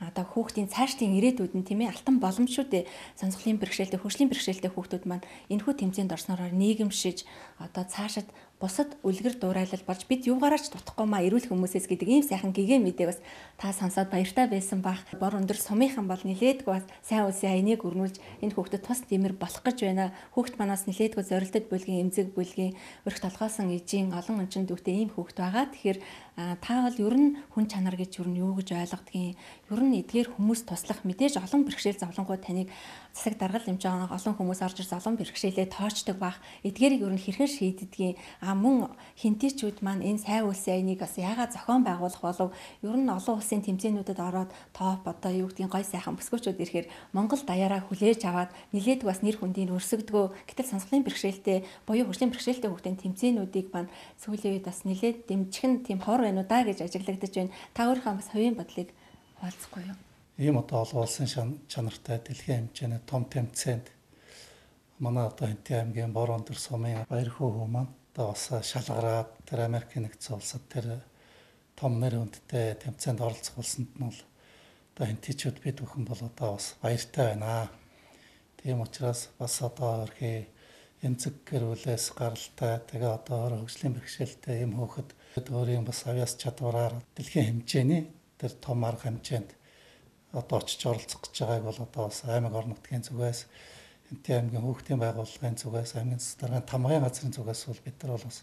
одоо хүүхдийн цаашдын ирээдүйд нь тийм ээ алтан боломжгүй дээ. Сонсголын бэрхшээлтэй, хөгжлийн бэрхшээлтэй хүүхдүүд маань энэхүү тэмцээнд орсноороо нийгэмшиж одоо цаашид бусад үлгэр дуурайлал болж бид юугаараа ч дутахгүй маа эрүүл хүмүүсээс гэдэг ийм сайхан гэгээ мэдээ бас та сонсоод баяртай байсан бах. Бор өндөр сумынхан бол нилээдгүй бас сайн улсын аяныг өрнүүлж энэ хүүхдэд тус дэмэр болох гэж байна. Хүүхд манаас нилээдгүй зорилтод бүлгийн, эмзэг бүлгийн, өрх толгоосон ижийн олон ончин дүүтэй ийм хүүхд байгаа. Тэгэхээр та бол ер нь хүн чанар гэж ер нь юу гэж ойлгодгийг, ер нь эдгээр хүмүүс туслах мэдээж олон бэрхшээл зовлонгууд таныг засаг даргал хэмжээ олон хүмүүс орж ирс олон бэрхшээлээ тоочдөг бах. Эдгээрийг ер нь хэрхэн шийддгийг, мөн хинтээчүүд маань энэ сайн улсын аяныг бас яагаад зохион байгуулах болов, ер нь олон улсын тэмцээнүүдэд ороод топ одоо юу гэдгийг гой сайхан бүсгүүчүүд ирэхээр Монгол даяараа хүлээж аваад нилээдэг бас нэр хүндийг өрсөгдгөө. Гэтэл сонсголын бэрхшээлтэй буюу хөгжлийн бэрхшээлтэй хүүхдийн тэмцээнүүдийг маань сүүлийн үед бас нилээд дэмжих нь тийм хор байна уу да гэж ажиглагдаж байна. Та өөрийнхөө бас хувийн бодлыг хуваалцахгүй юу? Ийм одоо олон улсын чанартай дэлхийн хэмжээний том тэмцээнд манай одоо Хэнтийн аймгийн Бор өндөр сумын Баярхүү хүү маань одоо бас шалгараад тэр Америкийн нэгдсэн улсад тэр том нэр хүндтэй тэмцээнд оролцох болсонд нь бол одоо хэнтийчүүд бид бүхэн бол одоо бас баяртай байна. Тийм учраас бас одоо өрхий эмзэг гэр бүлээс гаралтай тэгээ одоо өөр хөгжлийн бэрхшээлтэй ийм хөөхөд өөрийн бас авьяас чадвараар дэлхийн хэмжээний тэр том арга хэмжээнд одоо очиж оролцох гэж байгааг бол одоо бас аймаг орон нутгийн зүгээс, Хэнтийн аймгийн хүүхдийн байгууллагын зүгээс, аймгийн засаг даргын тамгын газрын зүгээс бол бид нар бол бас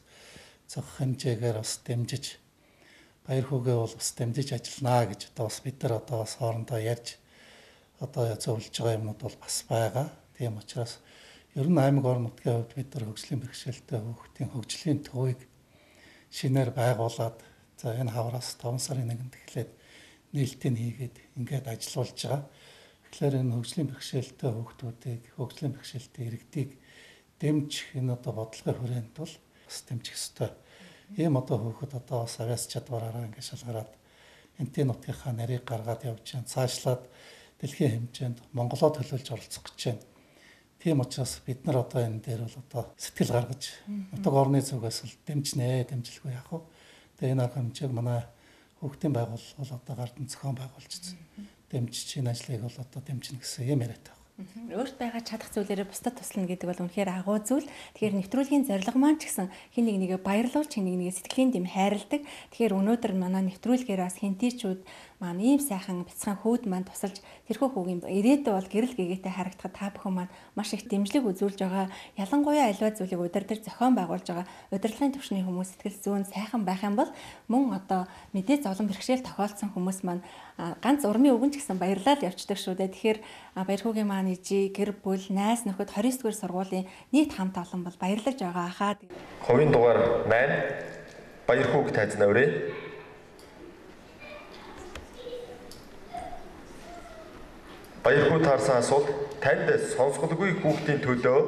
цогц хэмжээгээр бас дэмжиж Баярхүүгээ бол бас дэмжиж ажилланаа гэж одоо бас бид нар одоо бас хоорондоо ярьж одоо зөвлөж байгаа юмнууд бол бас байгаа. Тийм учраас ер нь аймаг орон нутгийн хувьд бид нар хөгжлийн бэрхшээлтэй хүүхдийн хөгжлийн төвийг шинээр байгуулад за энэ хавраас 5 сарын 1-нд эхлээд нээлтийг хийгээд ингээд ажиллуулж байгаа. Тэгэхээр энэ хөгжлийн бэрхшээлтэй хүүхдүүдийг, хөгжлийн бэрхшээлтэй иргэдийг дэмжих энэ одоо бодлогын хүрээнд бол бас дэмжих ёстой. Ийм одоо хүүхэд одоо бас авьяас чадвараараа ингээд шалгараад Хэнтийн нутгийнхаа нарийг гаргаад явж байна. Цаашлаад дэлхийн хэмжээнд Монголоо төлөөлж оролцох гэж байна. Тийм учраас бид нар одоо энэ дээр бол одоо сэтгэл гаргаж нутаг орны зүгээс бол дэмжнэ, дэмжлэхгүй яах вэ? Тэгээ энэ арга хэмжээг манай хүүхдийн байгууллага бол одоо гардан зохион байгуулж дэмжиж энэ ажлыг бол одоо дэмжинэ гэсэн юм яриатай байна. Өөрт байгаа чадах зүйлээрээ бусдад туслана гэдэг бол үнэхээр агуу зүйл. Тэгэхээр нэвтрүүлгийн зорилго маань ч гэсэн хин нэг нэгэ баярлуулж, хин нэг нэгэ сэтгэлийн дэм хайрладаг. Тэгэхээр өнөөдөр манай нэвтрүүлгээр бас хинтээчүүд маань ийм сайхан бяцхан хүүд маань тусалж тэрхүү хүүгийн ирээдүй бол гэрэл гэгээтэй харагдахад та бүхэн маань маш их дэмжлэг үзүүлж байгаа. Ялангуяа аливаа зүйлийг удирдах зохион байгуулж байгаа удирдлагын түвшний хүмүүс сэтгэл зүйн сайхан байх юм бол мөн одоо мэдээ зовлон бэрхшээл тохиолдсон хүмүүс маань ганц урмын үгэн ч гэсэн баярлал явцдаг шүү дээ. Тэгэхээр Баярхүүгийн маань ижи, гэр бүл, найз нөхөд 29 дугаар сургуулийн нийт хамт олон бол баярлаж байгаа хаа. Хувийн дугаар 8 Баярхүүг тайзнаа өрөө. Баярхүү таарсан асуулт танд сонсголгүй хүүхдийн төлөө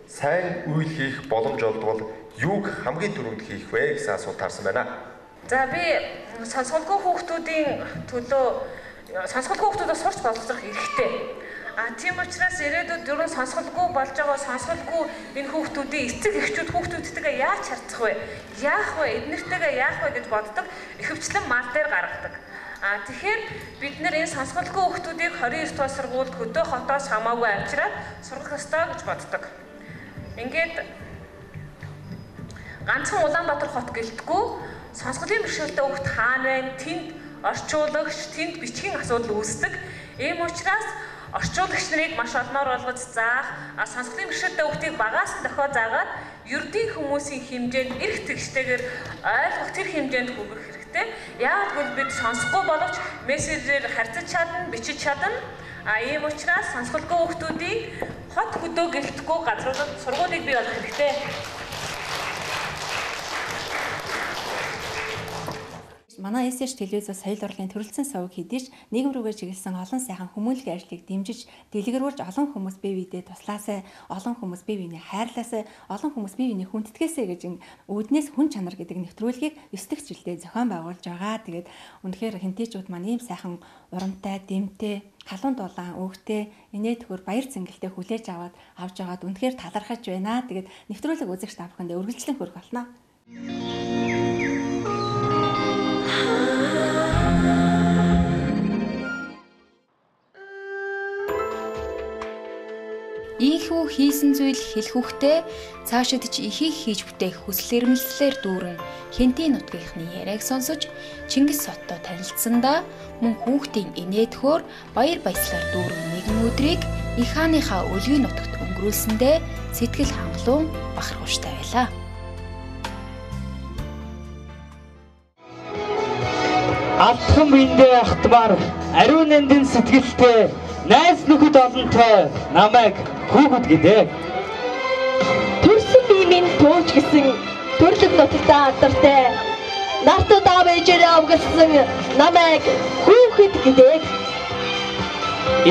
сайн үйл хийх боломж олдвол юуг хамгийн түрүүнд хийх вэ гэсэн асуулт таарсан байна. За би сонсголгүй хүүхдүүдийн төлөө сонсголгүй хүүхдүүдээс сурч боловсрох эрхтэй. А тийм учраас ирээдүйд ер нь сонсголгүй болж байгаа сонсголгүй энэ хүүхдүүдийн эцэг эхчүүд хүүхдүүдтэйгээ яаж харьцах вэ? Яах вэ? Эднэртэйгээ яах вэ гэж боддог. Ихэвчлэн мал дээр гаргадаг. А тэгэхээр бид нэр энэ сонсголгүй хүүхдүүдийг 29 дугаар сургуульд хөдөө хотоос хамаагүй авчираад сургах ёстой гэж боддог. Ингээд ганцхан Улаанбаатар хот гэлтгүй сонсголын бэрхшээлтэй хүүхд хаана вэ? Тэнд орчуулагч, тэнд бичгийн асуудал үүсдэг. Ийм учраас орчуулагч нарыг маш олноор болгож заах, сонсголын бэрхшээлтэй хүүхдийг багаас нь дохио заагаад ердийн хүмүүсийн хэмжээнд эрх тэгштэйгээр ойлгох тэр хэмжээнд хүргэх хэрэгтэй. Яагаад гэвэл бид сонсохгүй боловч мессежээр харьцаж чадна, бичиж чадна. А ийм учраас сонсголгүй хүүхдүүдийн хот хөдөө гэлтгүй газруудад сургуулийг бий болгох хэрэгтэй. Манай SH телевиз соёл урлагийн төрөлцсөн сувг хэдий ч нийгэм рүүгээ чиглэсэн олон сайхан хүмүүнлэгийн ажлыг дэмжиж, дэлгэрүүлж олон хүмүүс бие биедээ туслаасай, олон хүмүүс бие биенээ хайрлаасай, олон хүмүүс бие биенээ хүндэтгээсэй гэж үүднээс хүн чанар гэдэг нэвтрүүлгийг 9 дахь жилдээ зохион байгуулж байгаа. Тэгээд үнэхээр хинтээчүүд маань ийм сайхан урамтай, дэмтэй, халуун дулаан, өвгтэй, инээ төхөр баяр цэнгэлтэй хүлээж аваад авч байгаад үнэхээр талархаж байна. Тэгээд нэвтрүүлэг үзэгч та бүхэндээ үргэлжлэн хүрэх болно. Ийхүү хийсэн зүйл хэлэх үхтэй цаашид ч ихийг хийж бүтээх хүсэл эрмэлзлээр дүүрэн Хэнтийн нутгийнхны яриаг сонсож Чингис соттой танилцсандаа мөн хүүхдийн инээдхөөр баяр баясгалаар дүүрэн нэгэн өдрийг их хааныхаа өлгийн нутагт өнгөрүүлсэндээ сэтгэл хангалуун бахархууштай байлаа. Алтхан биендээ ахтмаар ариун нандин сэтгэлтэй найз нөхөд олонтой намайг хүүхэд гэдэг. Төрсөн бие минь тууч гэсэн төрлөг нутагтаа алдартай нартад аав ээжээрээ авгалсан намайг хүүхэд гэдэг.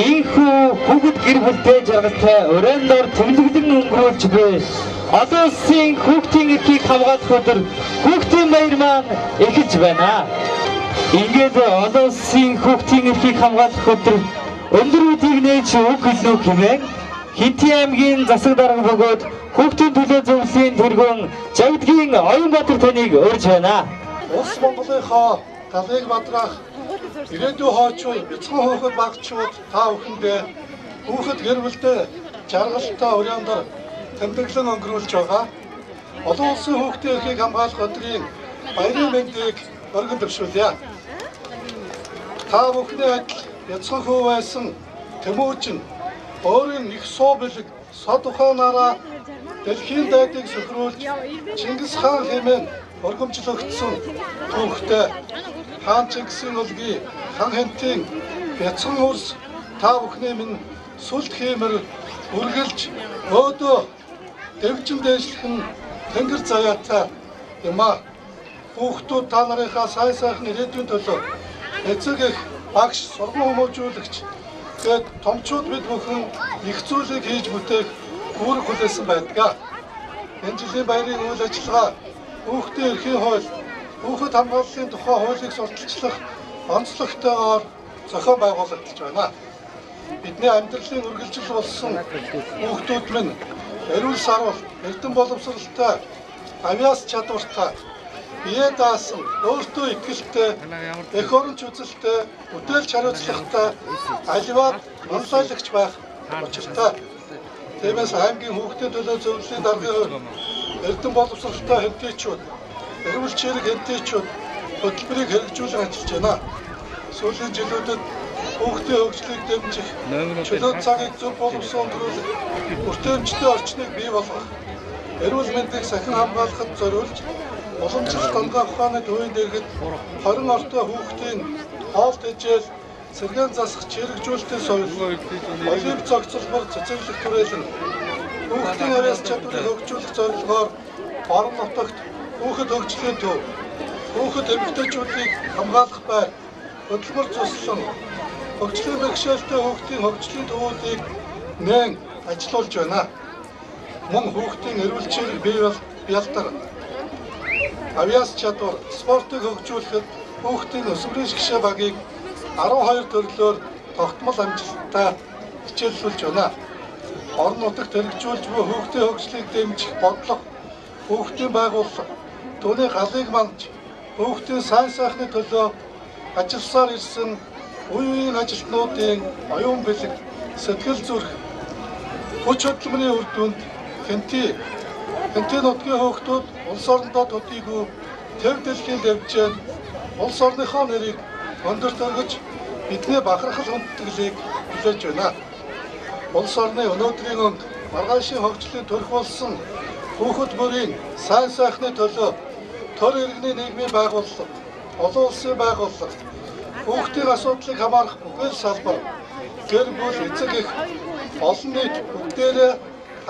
Ийхүү хүүхэд гэр бүлтэй жаргалтай өрөөнд дор тэмдэглэн өнгөрүүлж буй олон улсын хүүхдийн эрхийг хамгаалах өдөр хүүхдийн баяр маань эхэлж байна. Ингээд олон улсын хүүхдийн эрхийг хамгаалах өдөр өндөр үдийг нээж үг хэлнэ хэмээн Хэнтийн аймгийн засаг дарга бөгөөд хүүхдийн төлөө зөвлөлийн тэргүүн Жавдгийн Оюнбаатар таныг урьж байна. Улс Монголынхоо талыг бадраах ирээдүйн хоочууд, бяцхан хүүхэд багчууд та бүхэндээ хүүхэд гэр бүлдээ жаргалтай өрөөнд тэмдэглэн өнгөрүүлж байгаа. Олон улсын хүүхдийн эрхийг хамгаалах өдрийн баярын мэндийг өргөн дэвшүүлье. Та бүхний адил бяцхан хүү байсан Тэмүүжин өөрийн их суу бэлэг сод ухаанаараа дэлхийн дайдыг сөхрүүлж Чингис хаан хэмээн өргөмжлөгдсөн түүхтэй хаан Чингисийн өлгий хан хэнтийн бяцхан үрс та бүхний минь сүлд хиймэр үргэлж өөдөө дэвжин дээшлэх нь тэнгэр заяатай юм аа. Хүүхдүүд та нарынхаа сайн сайхан ирээдүйн төлөө эцэг эх багш сурган хүмүүжүүлэгч гээд томчууд бид бүхэн их зүйлийг хийж бүтээх үүрэг хүлээсэн байдаг. Энэ жилийн баярын үйл ажиллагаа хүүхдийн эрхийн хууль, хүүхэд хамгааллын тухай хуулийг сурталчлах онцлогтойгоор зохион байгуулагдаж байна. Бидний амьдралын үргэлжлэл болсон хүүхдүүд минь эрүүл саруул, эрдэм боловсралтай, авиас чадвартай, бие даасан, өөртөө итгэлтэй, эх оронч үзэлтэй, бүтээлч хариуцлагатай, аливаад манлайлагч байх учиртай. Тиймээс аймгийн хүүхдийн төлөө зөвлөлийн даргын хувьд эрдэм боловсралтай хэнтийчүүд, эрүүл чирэг хэнтийчүүд хөтөлбөрийг хэрэгжүүлэн ажиллаж байна. Сүүлийн жилүүдэд хүүхдийн хөгжлийг дэмжих, чөлөө цагийг зөв боловсон өнгөрүүлэх, бүтээмжтэй орчныг бий болгох, эрүүл мэндийг сахин хамгаалахад зориулж уламжлалт дангаа ухааны төвийн дэргэд 20 ортой хүүхдийн хоол тэжээл, сэргээн засах чирэгжүүлэлтийн соёл, олимп зохицолбор цэцэрлэг түрээлэн, хүүхдийн авиас чадварыг хөгжүүлэх зорилгоор орон нутагт хүүхэд хөгжлийн төв, хүүхэд эмэгтэйчүүдийг хамгаалах байр, хөдөлмөр цуслан, хөгжлийн бэрхшээлтэй хүүхдийн хөгжлийн төвүүдийг нээн ажилуулж байна. Мөн хүүхдийн эрүүл чирэг бий бялдар, авиас чадвар, спортыг хөгжүүлэхэд хүүхдийн өсвөрийн шгшээ багийг 12 төрлөөр тогтмол амжилттай хичээллүүлж байна. Орон нутагт хэрэгжүүлж буй хүүхдийн хөгжлийг дэмжих бодлого, хүүхдийн байгууллага, түүний галыг манж, хүүхдийн сайн сайхны төлөө ажилласаар ирсэн үе үеийн ажилтнуудын оюун бэлэг, сэтгэл зүрх, хүч хөдөлмөрийн үр дүнд Хэнтий нутгийн хүүхдүүд улс орондоо төдийгүй төв дэлхийн дэвжээнд улс орныхоо нэрийг өндөрт өргөж бидний бахархал хүндэтгэлийг хүлээж байна. Улс орны өнөөдрийн өнгө, маргаашийн хөгжлийн төрх болсон хүүхэд бүрийн сайн сайхны төлөө төр иргэний нийгмийн байгууллага, олон улсын байгууллага, хүүхдийн асуудлыг хамаарах бүхэл салбар, гэр бүл, эцэг эх, олон нийт бүгдээрээ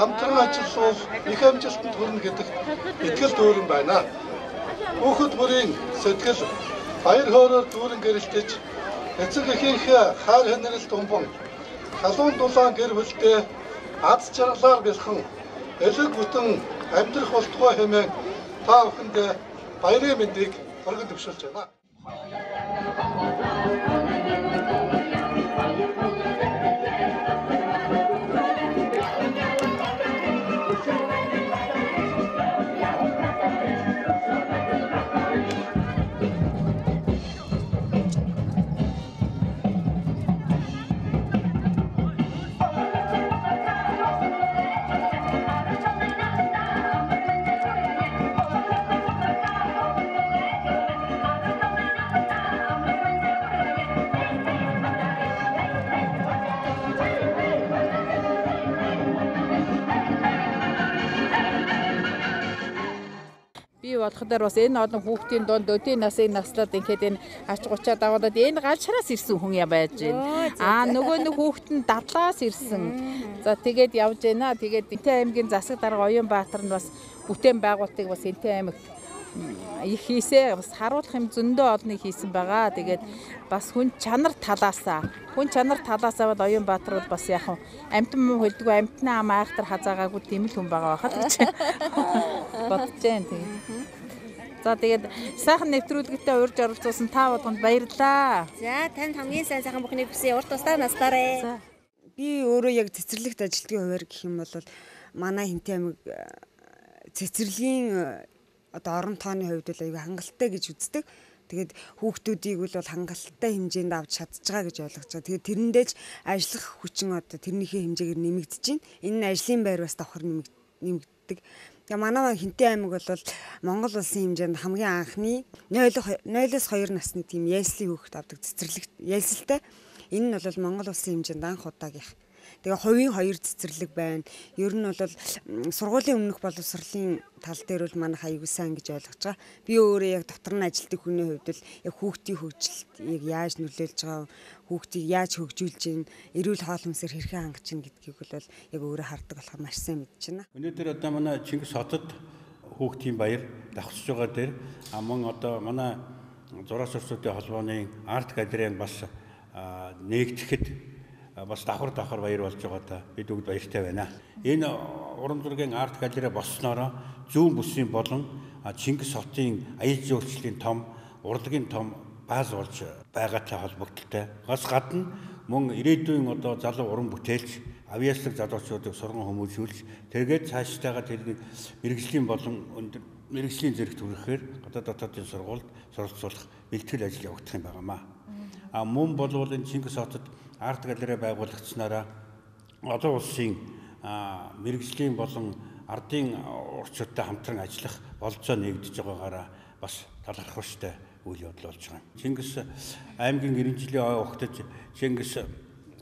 хамтран ажиллавал их амжилтанд хүрнэ гэдэгт итгэл дүүрэн байна. Хүүхэд бүрийн сэтгэл баяр хөөрөөр дүүрэн гэрэлтэж, эцэг эхийнхээ хайр хэнэрэлт умбан, халуун дулаан гэр бүлдээ аз жаргалаар бэлхэн элэг бүтэн амьдрах болтугай хэмээн та бүхэндээ баярын мэндийг өргөн дэвшүүлж байна. болох дээр бас энэ олон хүүхдийн дунд өдийн насыг наслаад ингээд энэ ач гучаа дагуулад энэ галшраас ирсэн хүн я байж байна. Аа нөгөө нэг хүүхд нь дадлаас ирсэн. За тэгээд явж байна. Тэгээд Энтэй аймгийн засаг дарга Оюунбаатар нь бас бүтээн байгуулалтыг бас Энтэй аймагт их хийсээ бас харуулах юм зөндөө олныг хийсэн байгаа. Тэгээд бас хүн чанар талаасаа бол Оюунбаатар бол бас яг амтан муу хөлдгөө амтнаа ам айхтар хазаагаагүй тийм л хүн байгаа байхад гэж бодож байна. Тэгээд за тэгээд сайхан нэвтрүүлэгтээ урьж оролцуулсан та болгонд баярлалаа. За танд хамгийн сайн сайхан бүхнийг хүсье. Урт тусдаа наслаарэ. Би өөрөө яг цэцэрлэгт ажилтгийн хуваар гэх юм бол манай Хэнтэй аймаг цэцэрлэгийн одоо орон тооны хувьд бол аюу хангалттай гэж үздэг. Тэгээд хүүхдүүдийг бол хангалттай хэмжээнд авч чадж байгаа гэж ойлгож байгаа. Тэгээд тэрэндээ ч ажиллах хүчин одоо тэрнийхээ хэмжээгээр нэмэгдэж байна. Энэ нь ажлын байр бас давхар нэмэгддэг. Тэгээ манай Хэнтэй аймаг бол Монгол улсын хэмжээнд хамгийн анхны 0-2 насны тийм яслын хүүхд авдаг цэцэрлэг ялсалтай. Энэ нь бол Монгол улсын хэмжээнд анх удаагийнх. Тэгээ хувийн 2 цэцэрлэг байна. Ер нь бол сургуулийн өмнөх боловсролын тал дээр бол манайх аюул сайн гэж ойлгож байгаа. Би өөрөө яг дотор нь ажилтдаг хүний хувьд бол яг хүүхдийн хөгжилт яг яаж нөлөөлж байгаа, хүүхдийг яаж хөгжүүлж гин, эрүүл хоол хүнсээр хэрхэн хангаж гин гэдгийг бол яг өөрөө хардаг болохоор маш сайн мэдэж байна. Өнөөдөр одоо манай Чингис хотод хүүхдийн баяр давхцаж байгаа дээр мөн одоо манай зураас орчуудын холбооны арт галерейн бас нэгтгэхэд бас давхар баяр болж байгаадаа бид бүгд баяртай байна. Энэ уран зургийн арт галерей болсноороо зүүн бүсийн болон Чингис хотын аялал жуулчлалын том, урлагийн том бааз болж байгаатай холбогдолтой. Гас гадна мөн ирээдүйн одоо залуу уран бүтээлч, авьяаслаг залуучуудыг сурган хүмүүжүүлж, тэргээд цааштайгаа тэрнийг мэргэжлийн болон өндөр мэргэжлийн зэрэгт хүрэхээр гадаад дотоодын сургуульд суралцуулах бэлтгэл ажил явагдах юм байнамаа. А мөн болвол энэ Чингис хотод арт галерей байгуулагдсанараа олон улсын мэргэжлийн болон ардын урчуудтай хамтран ажиллах болцоо нэгдэж байгаагаараа бас талархууштай үйл явдал болж байгаа юм. Чингис аймгийн 90 жилийн ой угтаж Чингис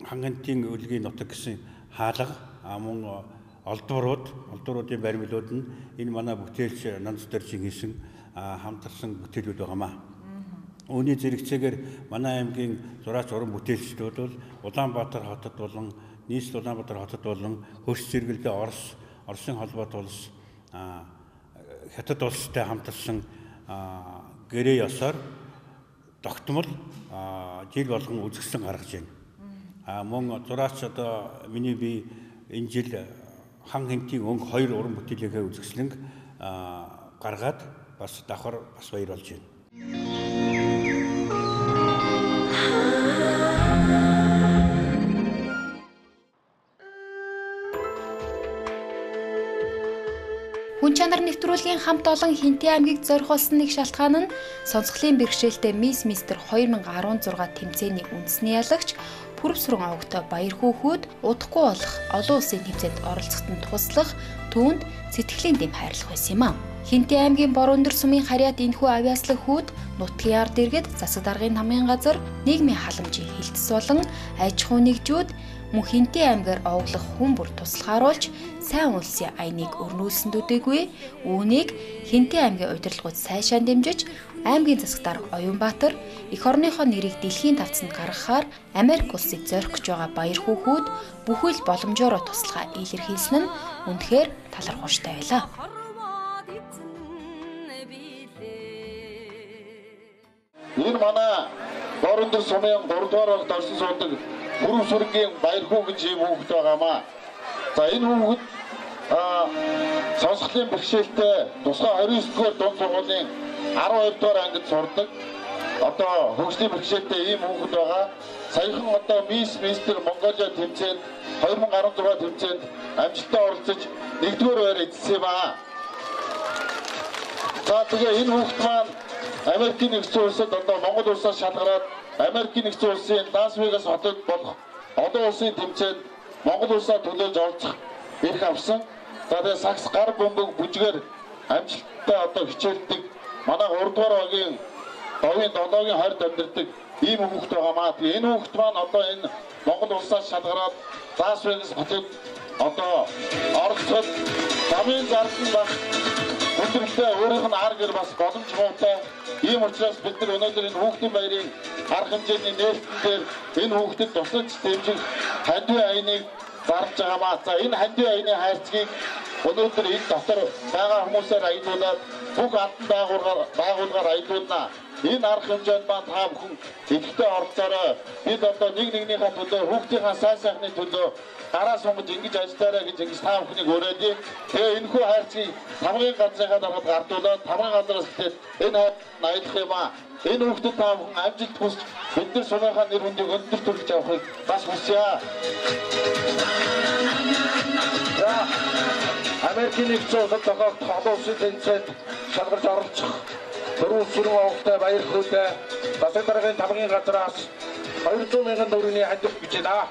хангантын өлгийн нутаг гэсэн хаалга мөн олдвруудын баримлууд нь энэ манай бүтээлч Нанц дөржин хийсэн хамтарсан бүтээлүүд байгаамаа. Үүний зэрэгцээгээр манай аймгийн зураач уран бүтээлчдүүд бол Улаанбаатар хотод болон нийслэл Улаанбаатар хотод болон хөрс зэрэгэлдээ Орос, Оросын холбоот улс, Хятад улстай хамтарсан гэрээ ёсоор тогтмол жил болгон үзэсгэлэн гаргаж байна. Мөн зураач одоо миний би энэ жил хан хэнтийн өнгө 2 уран бүтээлийнхээ үзэсгэлэнг гаргаад бас давхар бас баяр болж байна. Хүн чанар нэвтрүүлгийн хамт олон Хэнтэй аймгийг зорих болсон нэг шалтгаан нь сонсголын бэрхшээлтэй Мисс Мистер 2016 тэмцээний үндэсний ялагч Пүрэвсрэн овогтой баяр хөөхүүд удахгүй болох олон улсын тэмцээнд оролцоход нь туслах түүнд сэтгэлийн дэм хайрлах байсан юм а. Хэнтэй аймгийн бор өндөр сумын харьяат энэхүү авьяаслаг хүүд нутгийн ард иргэд засаг даргын намын газар нийгмийн халамжийн хилтэс болон аж ахуй нэгжүүд мөн Хэнтэй аймгаар овоглох хүн бүр туслахааруулж сайн улсын аяныг өрнүүлсэн төдийгүй үүнийг Хэнтэй аймгийн удирдлагууд сайшаа дэмжиж аймгийн засаг дарга Оюунбаатар эх орныхоо нэрийг дэлхийн тавцанд гаргахаар Америк улсыг зорих гэж байгаа баяр хөөхүүд бүхэл боломжоор туслахаа илэрхийлсэн нь үнэхээр талархууштай байлаа. Энэ манай бор өндөр сумын 3 дугаар багт орсон суудаг Пүрэвсрэнгийн баярхүү гэж ийм хүүхэд байгаамаа. За энэ хүүхэд сонсголын бэрхшээлтэй тусгай 29 дугаар дунд сургуулийн 12 дугаар ангид сурдаг. Одоо хөгжлийн бэрхшээлтэй ийм хүүхэд байгаа. Саяхан одоо Мисс Мистер Монголиа тэмцээнд 2016 тэмцээнд амжилттай оролцож 1-р байр эзэлсэн юм аа. За тэгээ энэ хүүхэд маань Америкийн нэгдсэн улсад одоо Монгол улсаас шалгараад Америкийн нэгдсэн улсын Лас Вегас хотод болох олон улсын тэмцээнд Монгол улсаа төлөөж оролцох эрх авсан. За тэгээ сакс гар бөмбөг бүжгээр амжилттай одоо хичээлдэг манай 3 дугаар багийн довын 7-гийн 20-д амьдардаг ийм хүүхэд байгаамаа. Тэгээ энэ хүүхэд маань одоо энэ Монгол улсаас шалгараад Лас Вегас хотод одоо оролцоход замын зардал байх Өндөрлөлтөө өөрийнх нь ар гэр бас боломж муутай. Ийм учраас бид нар өнөөдөр энэ хүүхдийн баярын арга хэмжээний нээлтэн дээр энэ хүүхдэд тусалж дэмжих хандив аяныг зарлж байгаамаа. За энэ хандив аяны хайрцгийг өнөөдөр энэ дотор байгаа хүмүүсээр аялуулад бүх албан байгууллагаар аялуулна. Энэ арга хэмжээнд маань та бүхэн идэвхтэй оролцоорой. Бид одоо нэг нэгнийхээ төлөө, хүүхдийнхаа сайн сайхны төлөө гараа сунгаж ингэж ажиллаарай гэж ингэж та бүхнийг уриалъя. Тэгээ энэхүү хайрцгийг тамгын газрынхаа дараад гардуулаад тамгын газраас эхлээд энэ хайр аялах юм аа. Энэ хүүхдэд та бүхэн амжилт хүсч бид нар сумынхаа нэр хүндийг өндөр түлхэж авахыг бас хүсье. За Америкийн нэгдсэн улсад зохиогдох олон улсын тэмцээнд шалгарч оролцох дөрвөн сүрэн овогтой баяр хөөртэй засаг даргын тамгын газраас 200 мянган төгрөгийн хандив гэж байна.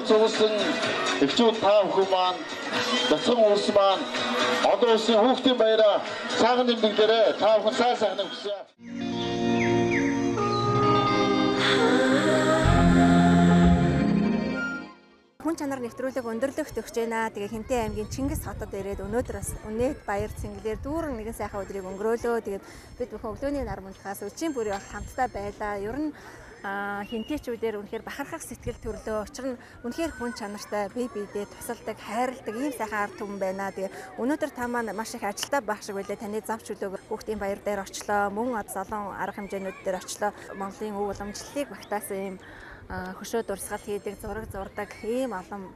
Цугсан эхчүүд та бүхэн маань бяцхан улс маань олон улсын хүүхдийн баяраа сайхан нэмэгдээрэй. Та бүхэн сайн сайхныг хүсье. Хүн чанар нэвтрүүлэг өндөрлөгт өгч байна. Тэгээ Хэнтэй аймгийн Чингис хотод ирээд өнөөдөр бас үнэт баяр цэнгэлээр дүүрэн нэгэн сайхан өдрийг өнгөрөөлөө. Тэгээд бид бүхэн өглөөний нар мунтахаас өчийн бүрийн бол хамтдаа байлаа. Ер нь хэнтэйчүүдээр үнэхээр бахархах сэтгэл төрлөө. Учир нь үнэхээр хүн чанартай, бие биедээ тусалдаг, хайрладаг ийм сайхан ард түмэн байна. Тэгээ өнөөдөр та маань маш их ажилтаа байх шиг байлаа. Таны зав чөлөөгөр хүүхдийн баяр дээр очлоо. Мөн олон арга хэмжээнүүд дээр очлоо. Монголын өв уламжлалыг багтаасан ийм хөшөө дурсгал хийдэг, зураг зурдаг ийм олон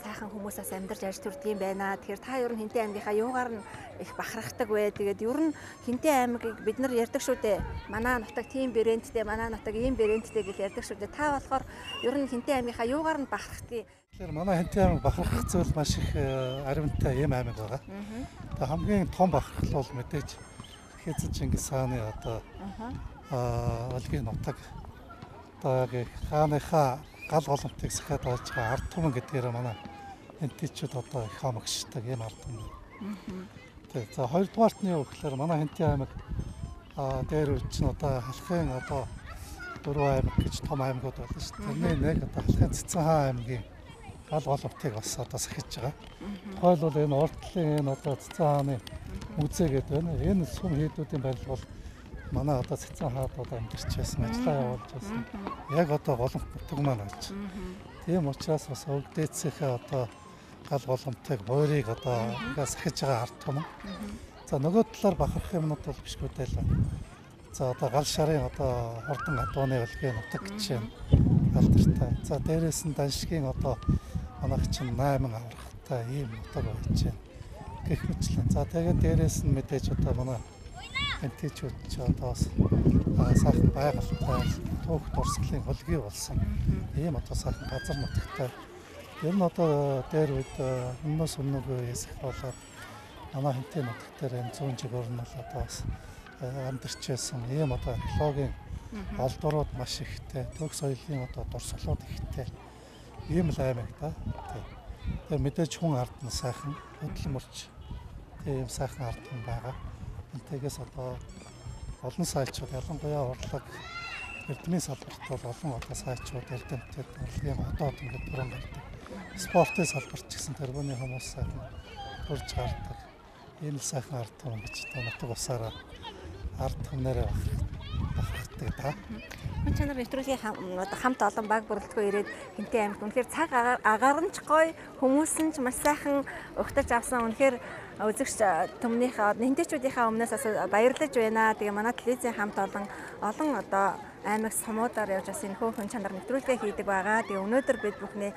сайхан хүмүүсээс амьдарч ажил төрдөг юм байна. Тэгэхээр та ер нь Хэнтэй аймгийнхаа юугаар нь их бахархдаг вэ? Тэгээд ер нь Хэнтэй аймгийг бид нар ярьдаг шүү дээ. Манай нутаг тийм брэндтэй, манай нутаг ийм брэндтэй гэж ярьдаг шүү дээ. Та болохоор ер нь Хэнтэй аймгийнхаа юугаар нь бахархдгийг? Тэгэхээр манай Хэнтэй аймаг бахархах зүйл маш их аримтай ийм аймаг байгаа. Тэгээ хамгийн том бахархал бол мэдээж Хэзээ Чингис хааны одоо өлгийн нутаг одоо яг хааныхаа гал голомтыг сахиад байж байгаа ард түмэн гэдгээр манай хэнтэйчүүд одоо их хамагшдаг ийм ард түмэн. Тэгээ за хоёрдугаарт нь юу гэхээр манай Хэнтэй аймаг дээр үр чинь одоо халахын одоо дөрвөн аймаг гэж том аймагуд байна шүү дээ. Тэрний нэг одоо халахын Цэцэн хаан аймгийн гал голомтыг бас одоо сахиж байгаа. Тухайлбал энэ урд талын энэ одоо Цэцэн хааны музей гэдэг байна. Энэ сүм хийдүүдийн барилга бол манай одоо Цэцэн хаадууд амьдарч байсан, ажиллаа явуулж байсан. Яг одоо голомт нутаг маань болж. Тийм учраас бас өвдөөцийнхээ одоо гал голомтыг, буйрыг одоо ингээ сахиж байгаа ард түмэн. За нөгөө талаар бахарх юмнууд бол бишгүй дээ л байна. За одоо гал шарын одоо хурдан адууны өлгийн нутаг гэж юм алдартай. За дээрээс нь Даншгийн одоо манайх чинь 8 аврахтай ийм нутаг байж байна. Гэх мэтлэн. За тэгээд дээрээс нь мэдээж одоо манай хэнтэйчүүд ч одоо бас сайхан байгальтай түүх дурсгалын хөлгий болсон ийм одоо сайхан газар нутагтай. Ер нь одоо дээр үед өмнөөс өмнөгөө эсэх болоод манай Хэнтэй нутаг дээр энэ зүүн жигүүр нь бол одоо бас амьдарч байсан ийм одоо археологийн олдворууд маш ихтэй, түүх соёлын одоо дурсгалууд ихтэй ийм л аймаг да. Тэгээ мэдээж хүн ард нь сайхан хөдөлмөрч тийм сайхан ард түмэн байгаа. Энтэгээс одоо олон сайчууд, ялангуяа урлаг эрдмийн салбарт бол олон одоо сайчууд, эрдэмтэд, урлагийн одоод ингээд түрэн гардаг. Спортын салбарт ч гэсэн тэргүүний хүмүүс сайхан төрж гардаг. Ийм л сайхан ард түмэн гэж нутаг усаараа ард түмнээрээ бахархдаг да. Хүн чанар нэвтрүүлгийн хамт олон баг бүрэлдэхүүн ирээд Хэнтэй аймагт үнэхээр цаг агаар нь ч гоё, хүмүүс нь ч маш сайхан угтаж авсан. Үнэхээр үзэгч түмнийхээ хэнтэйчүүдийнхээ өмнөөс бас баярлаж байна. Тэгээ манай телевизийн хамт олон олон одоо аймаг сумуудаар явж бас энэ хүн чанар нэвтрүүлгээ хийдэг байгаа. Тэгээ өнөөдөр бид бүхний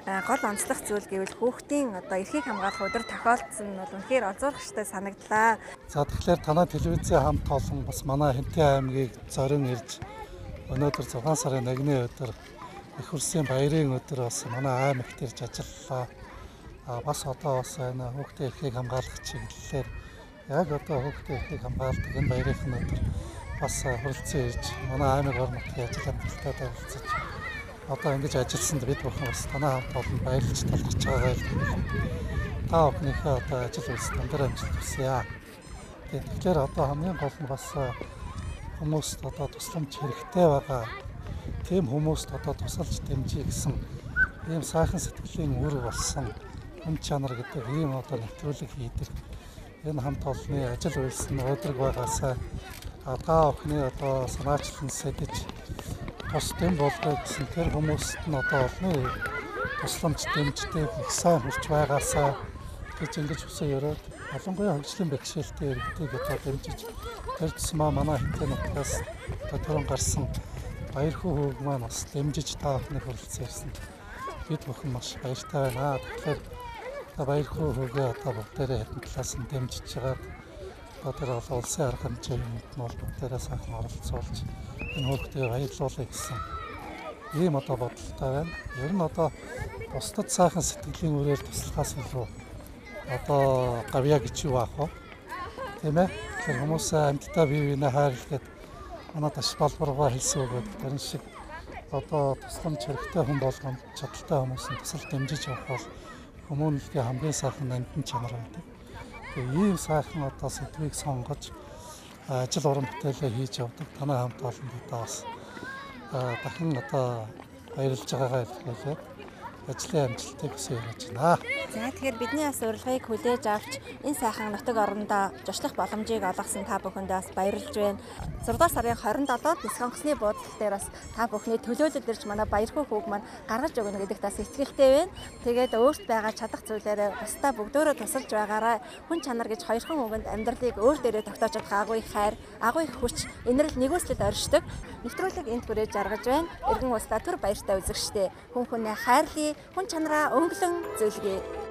гол онцлог зүйл гэвэл хүүхдийн одоо эрхийг хамгаалах өдөр тохиолдсон нь бол үнэхээр олзуурхштай санагдлаа. За тэгэхээр танай телевизийн хамт олон бас манай Хэнтэй аймгийг зорин ирж өнөөдөр 6 сарын 1-ний өдөр их хурсын баярын өдөр бас манай аймагт ирж ажиллалаа. Бас одоо бас энэ хүүхдийн эрхийг хамгаалах чиглэлээр яг одоо хүүхдийн эрхийг хамгаалдаг энэ баярын өдөр бас хүрэлцэн ирж манай аймаг орон нутгийн ажил амьдралтай танилцаж одоо ингэж ажилласанд бид бүхэн бас танай хамт олон баярлж талархаж байгаагаа илэрхийлээд та бүхнийхээ одоо ажил үйлс өндөр амжилт хүсье. Тэгэхээр одоо хамгийн гол нь бас хүмүүст одоо тусламж хэрэгтэй байгаа. Тийм хүмүүст одоо тусалж дэмжиж гэсэн ийм сайхан сэтгэлийн үр болсон хүн чанар гэдэг ийм одоо нэвтрүүлэг хийдэг. Энэ хамт олонны ажил үйлс нь өдрөг байгаасаа та бүхний одоо санаачлан сэдэж тус дэм болдог гэсэн тэр хүмүүст нь одоо олонны тусламж дэмждэг их сайн хүрч байгаасаа гэж ингэж хүсэн өрөөд ялангуяа хөгжлийн бэрхшээлтэй иргэдийг одоо дэмжиж тэр тусмаа манай хэтийн нутгаас одоо түрүүн гарсан Баярхүү хүүг маань бас дэмжиж та бүхний хүрэлцэн ирсэн. Бид бүхэн маш баяртай байна. Тэгэхээр Баярхүү хүүгээ одоо бүгдээрээ хэдэн талаас нь дэмжиж жагаад одоо тэр олон улсын арга хэмжээнд нь бол бүгдээрээ сайхан оролцуулж энэ хүүхдээ баярлуулъя гэсэн ийм одоо бодолтой байна. Ер нь одоо бусдад сайхан сэтгэлийн үрээр туслахаас илүү одоо гавьяа гэж юу аах вэ? Тийм ээ. Тэгэхээр хүмүүс амьдтай бие биенээ хайрлаад манай таш балбаргаа хэлсэн үг гэдэг тэрэн шиг одоо тусламж хэрэгтэй хүн болгон чадaltaй хүмүүс нь тусал дэмжиж явах бол хүмүүнлэгийн хамгийн сайхан нандин чанар байдаг. Тэгээ ийм сайхан одоо сэдвийг сонгож ажил уран бүтээлээ хийж явдаг танай хамт олонд одоо бас дахин одоо баярлж байгаагаа илэрхийлээд ажлын амжилтыг хүсэж ярьж байна. За тэгэхээр бидний бас урилгыг хүлээж авч энэ сайхан нутаг орондоо зочлох боломжийг олгосон та бүхэндээ бас баярлж байна. 6 дугаар сарын 27-нд нисэх онгоцны буудлын дээр бас та бүхний төлөөлөл ирж манай Баярхүү хүүг маань гаргаж өгнө гэдэгт бас итгэлтэй байна. Тэгээд өөрт байгаа чадах зүйлээрээ бусдаа бүгдөөрөө тусалж байгаарай. Хүн чанар гэж хоёрхан үгэнд амьдралыг өөр дээрээ тогтоож чадах агуу их хайр, агуу их хүч, инэрл нэгүслэл оршдог. Нэвтрүүлэг энд хүрээж жаргаж байна. Иргэн устдаа түр баяртай үзэгчтэй. Хүн хүнээ хайрлая, хүн чанараа өнгөлөн зөвлөе.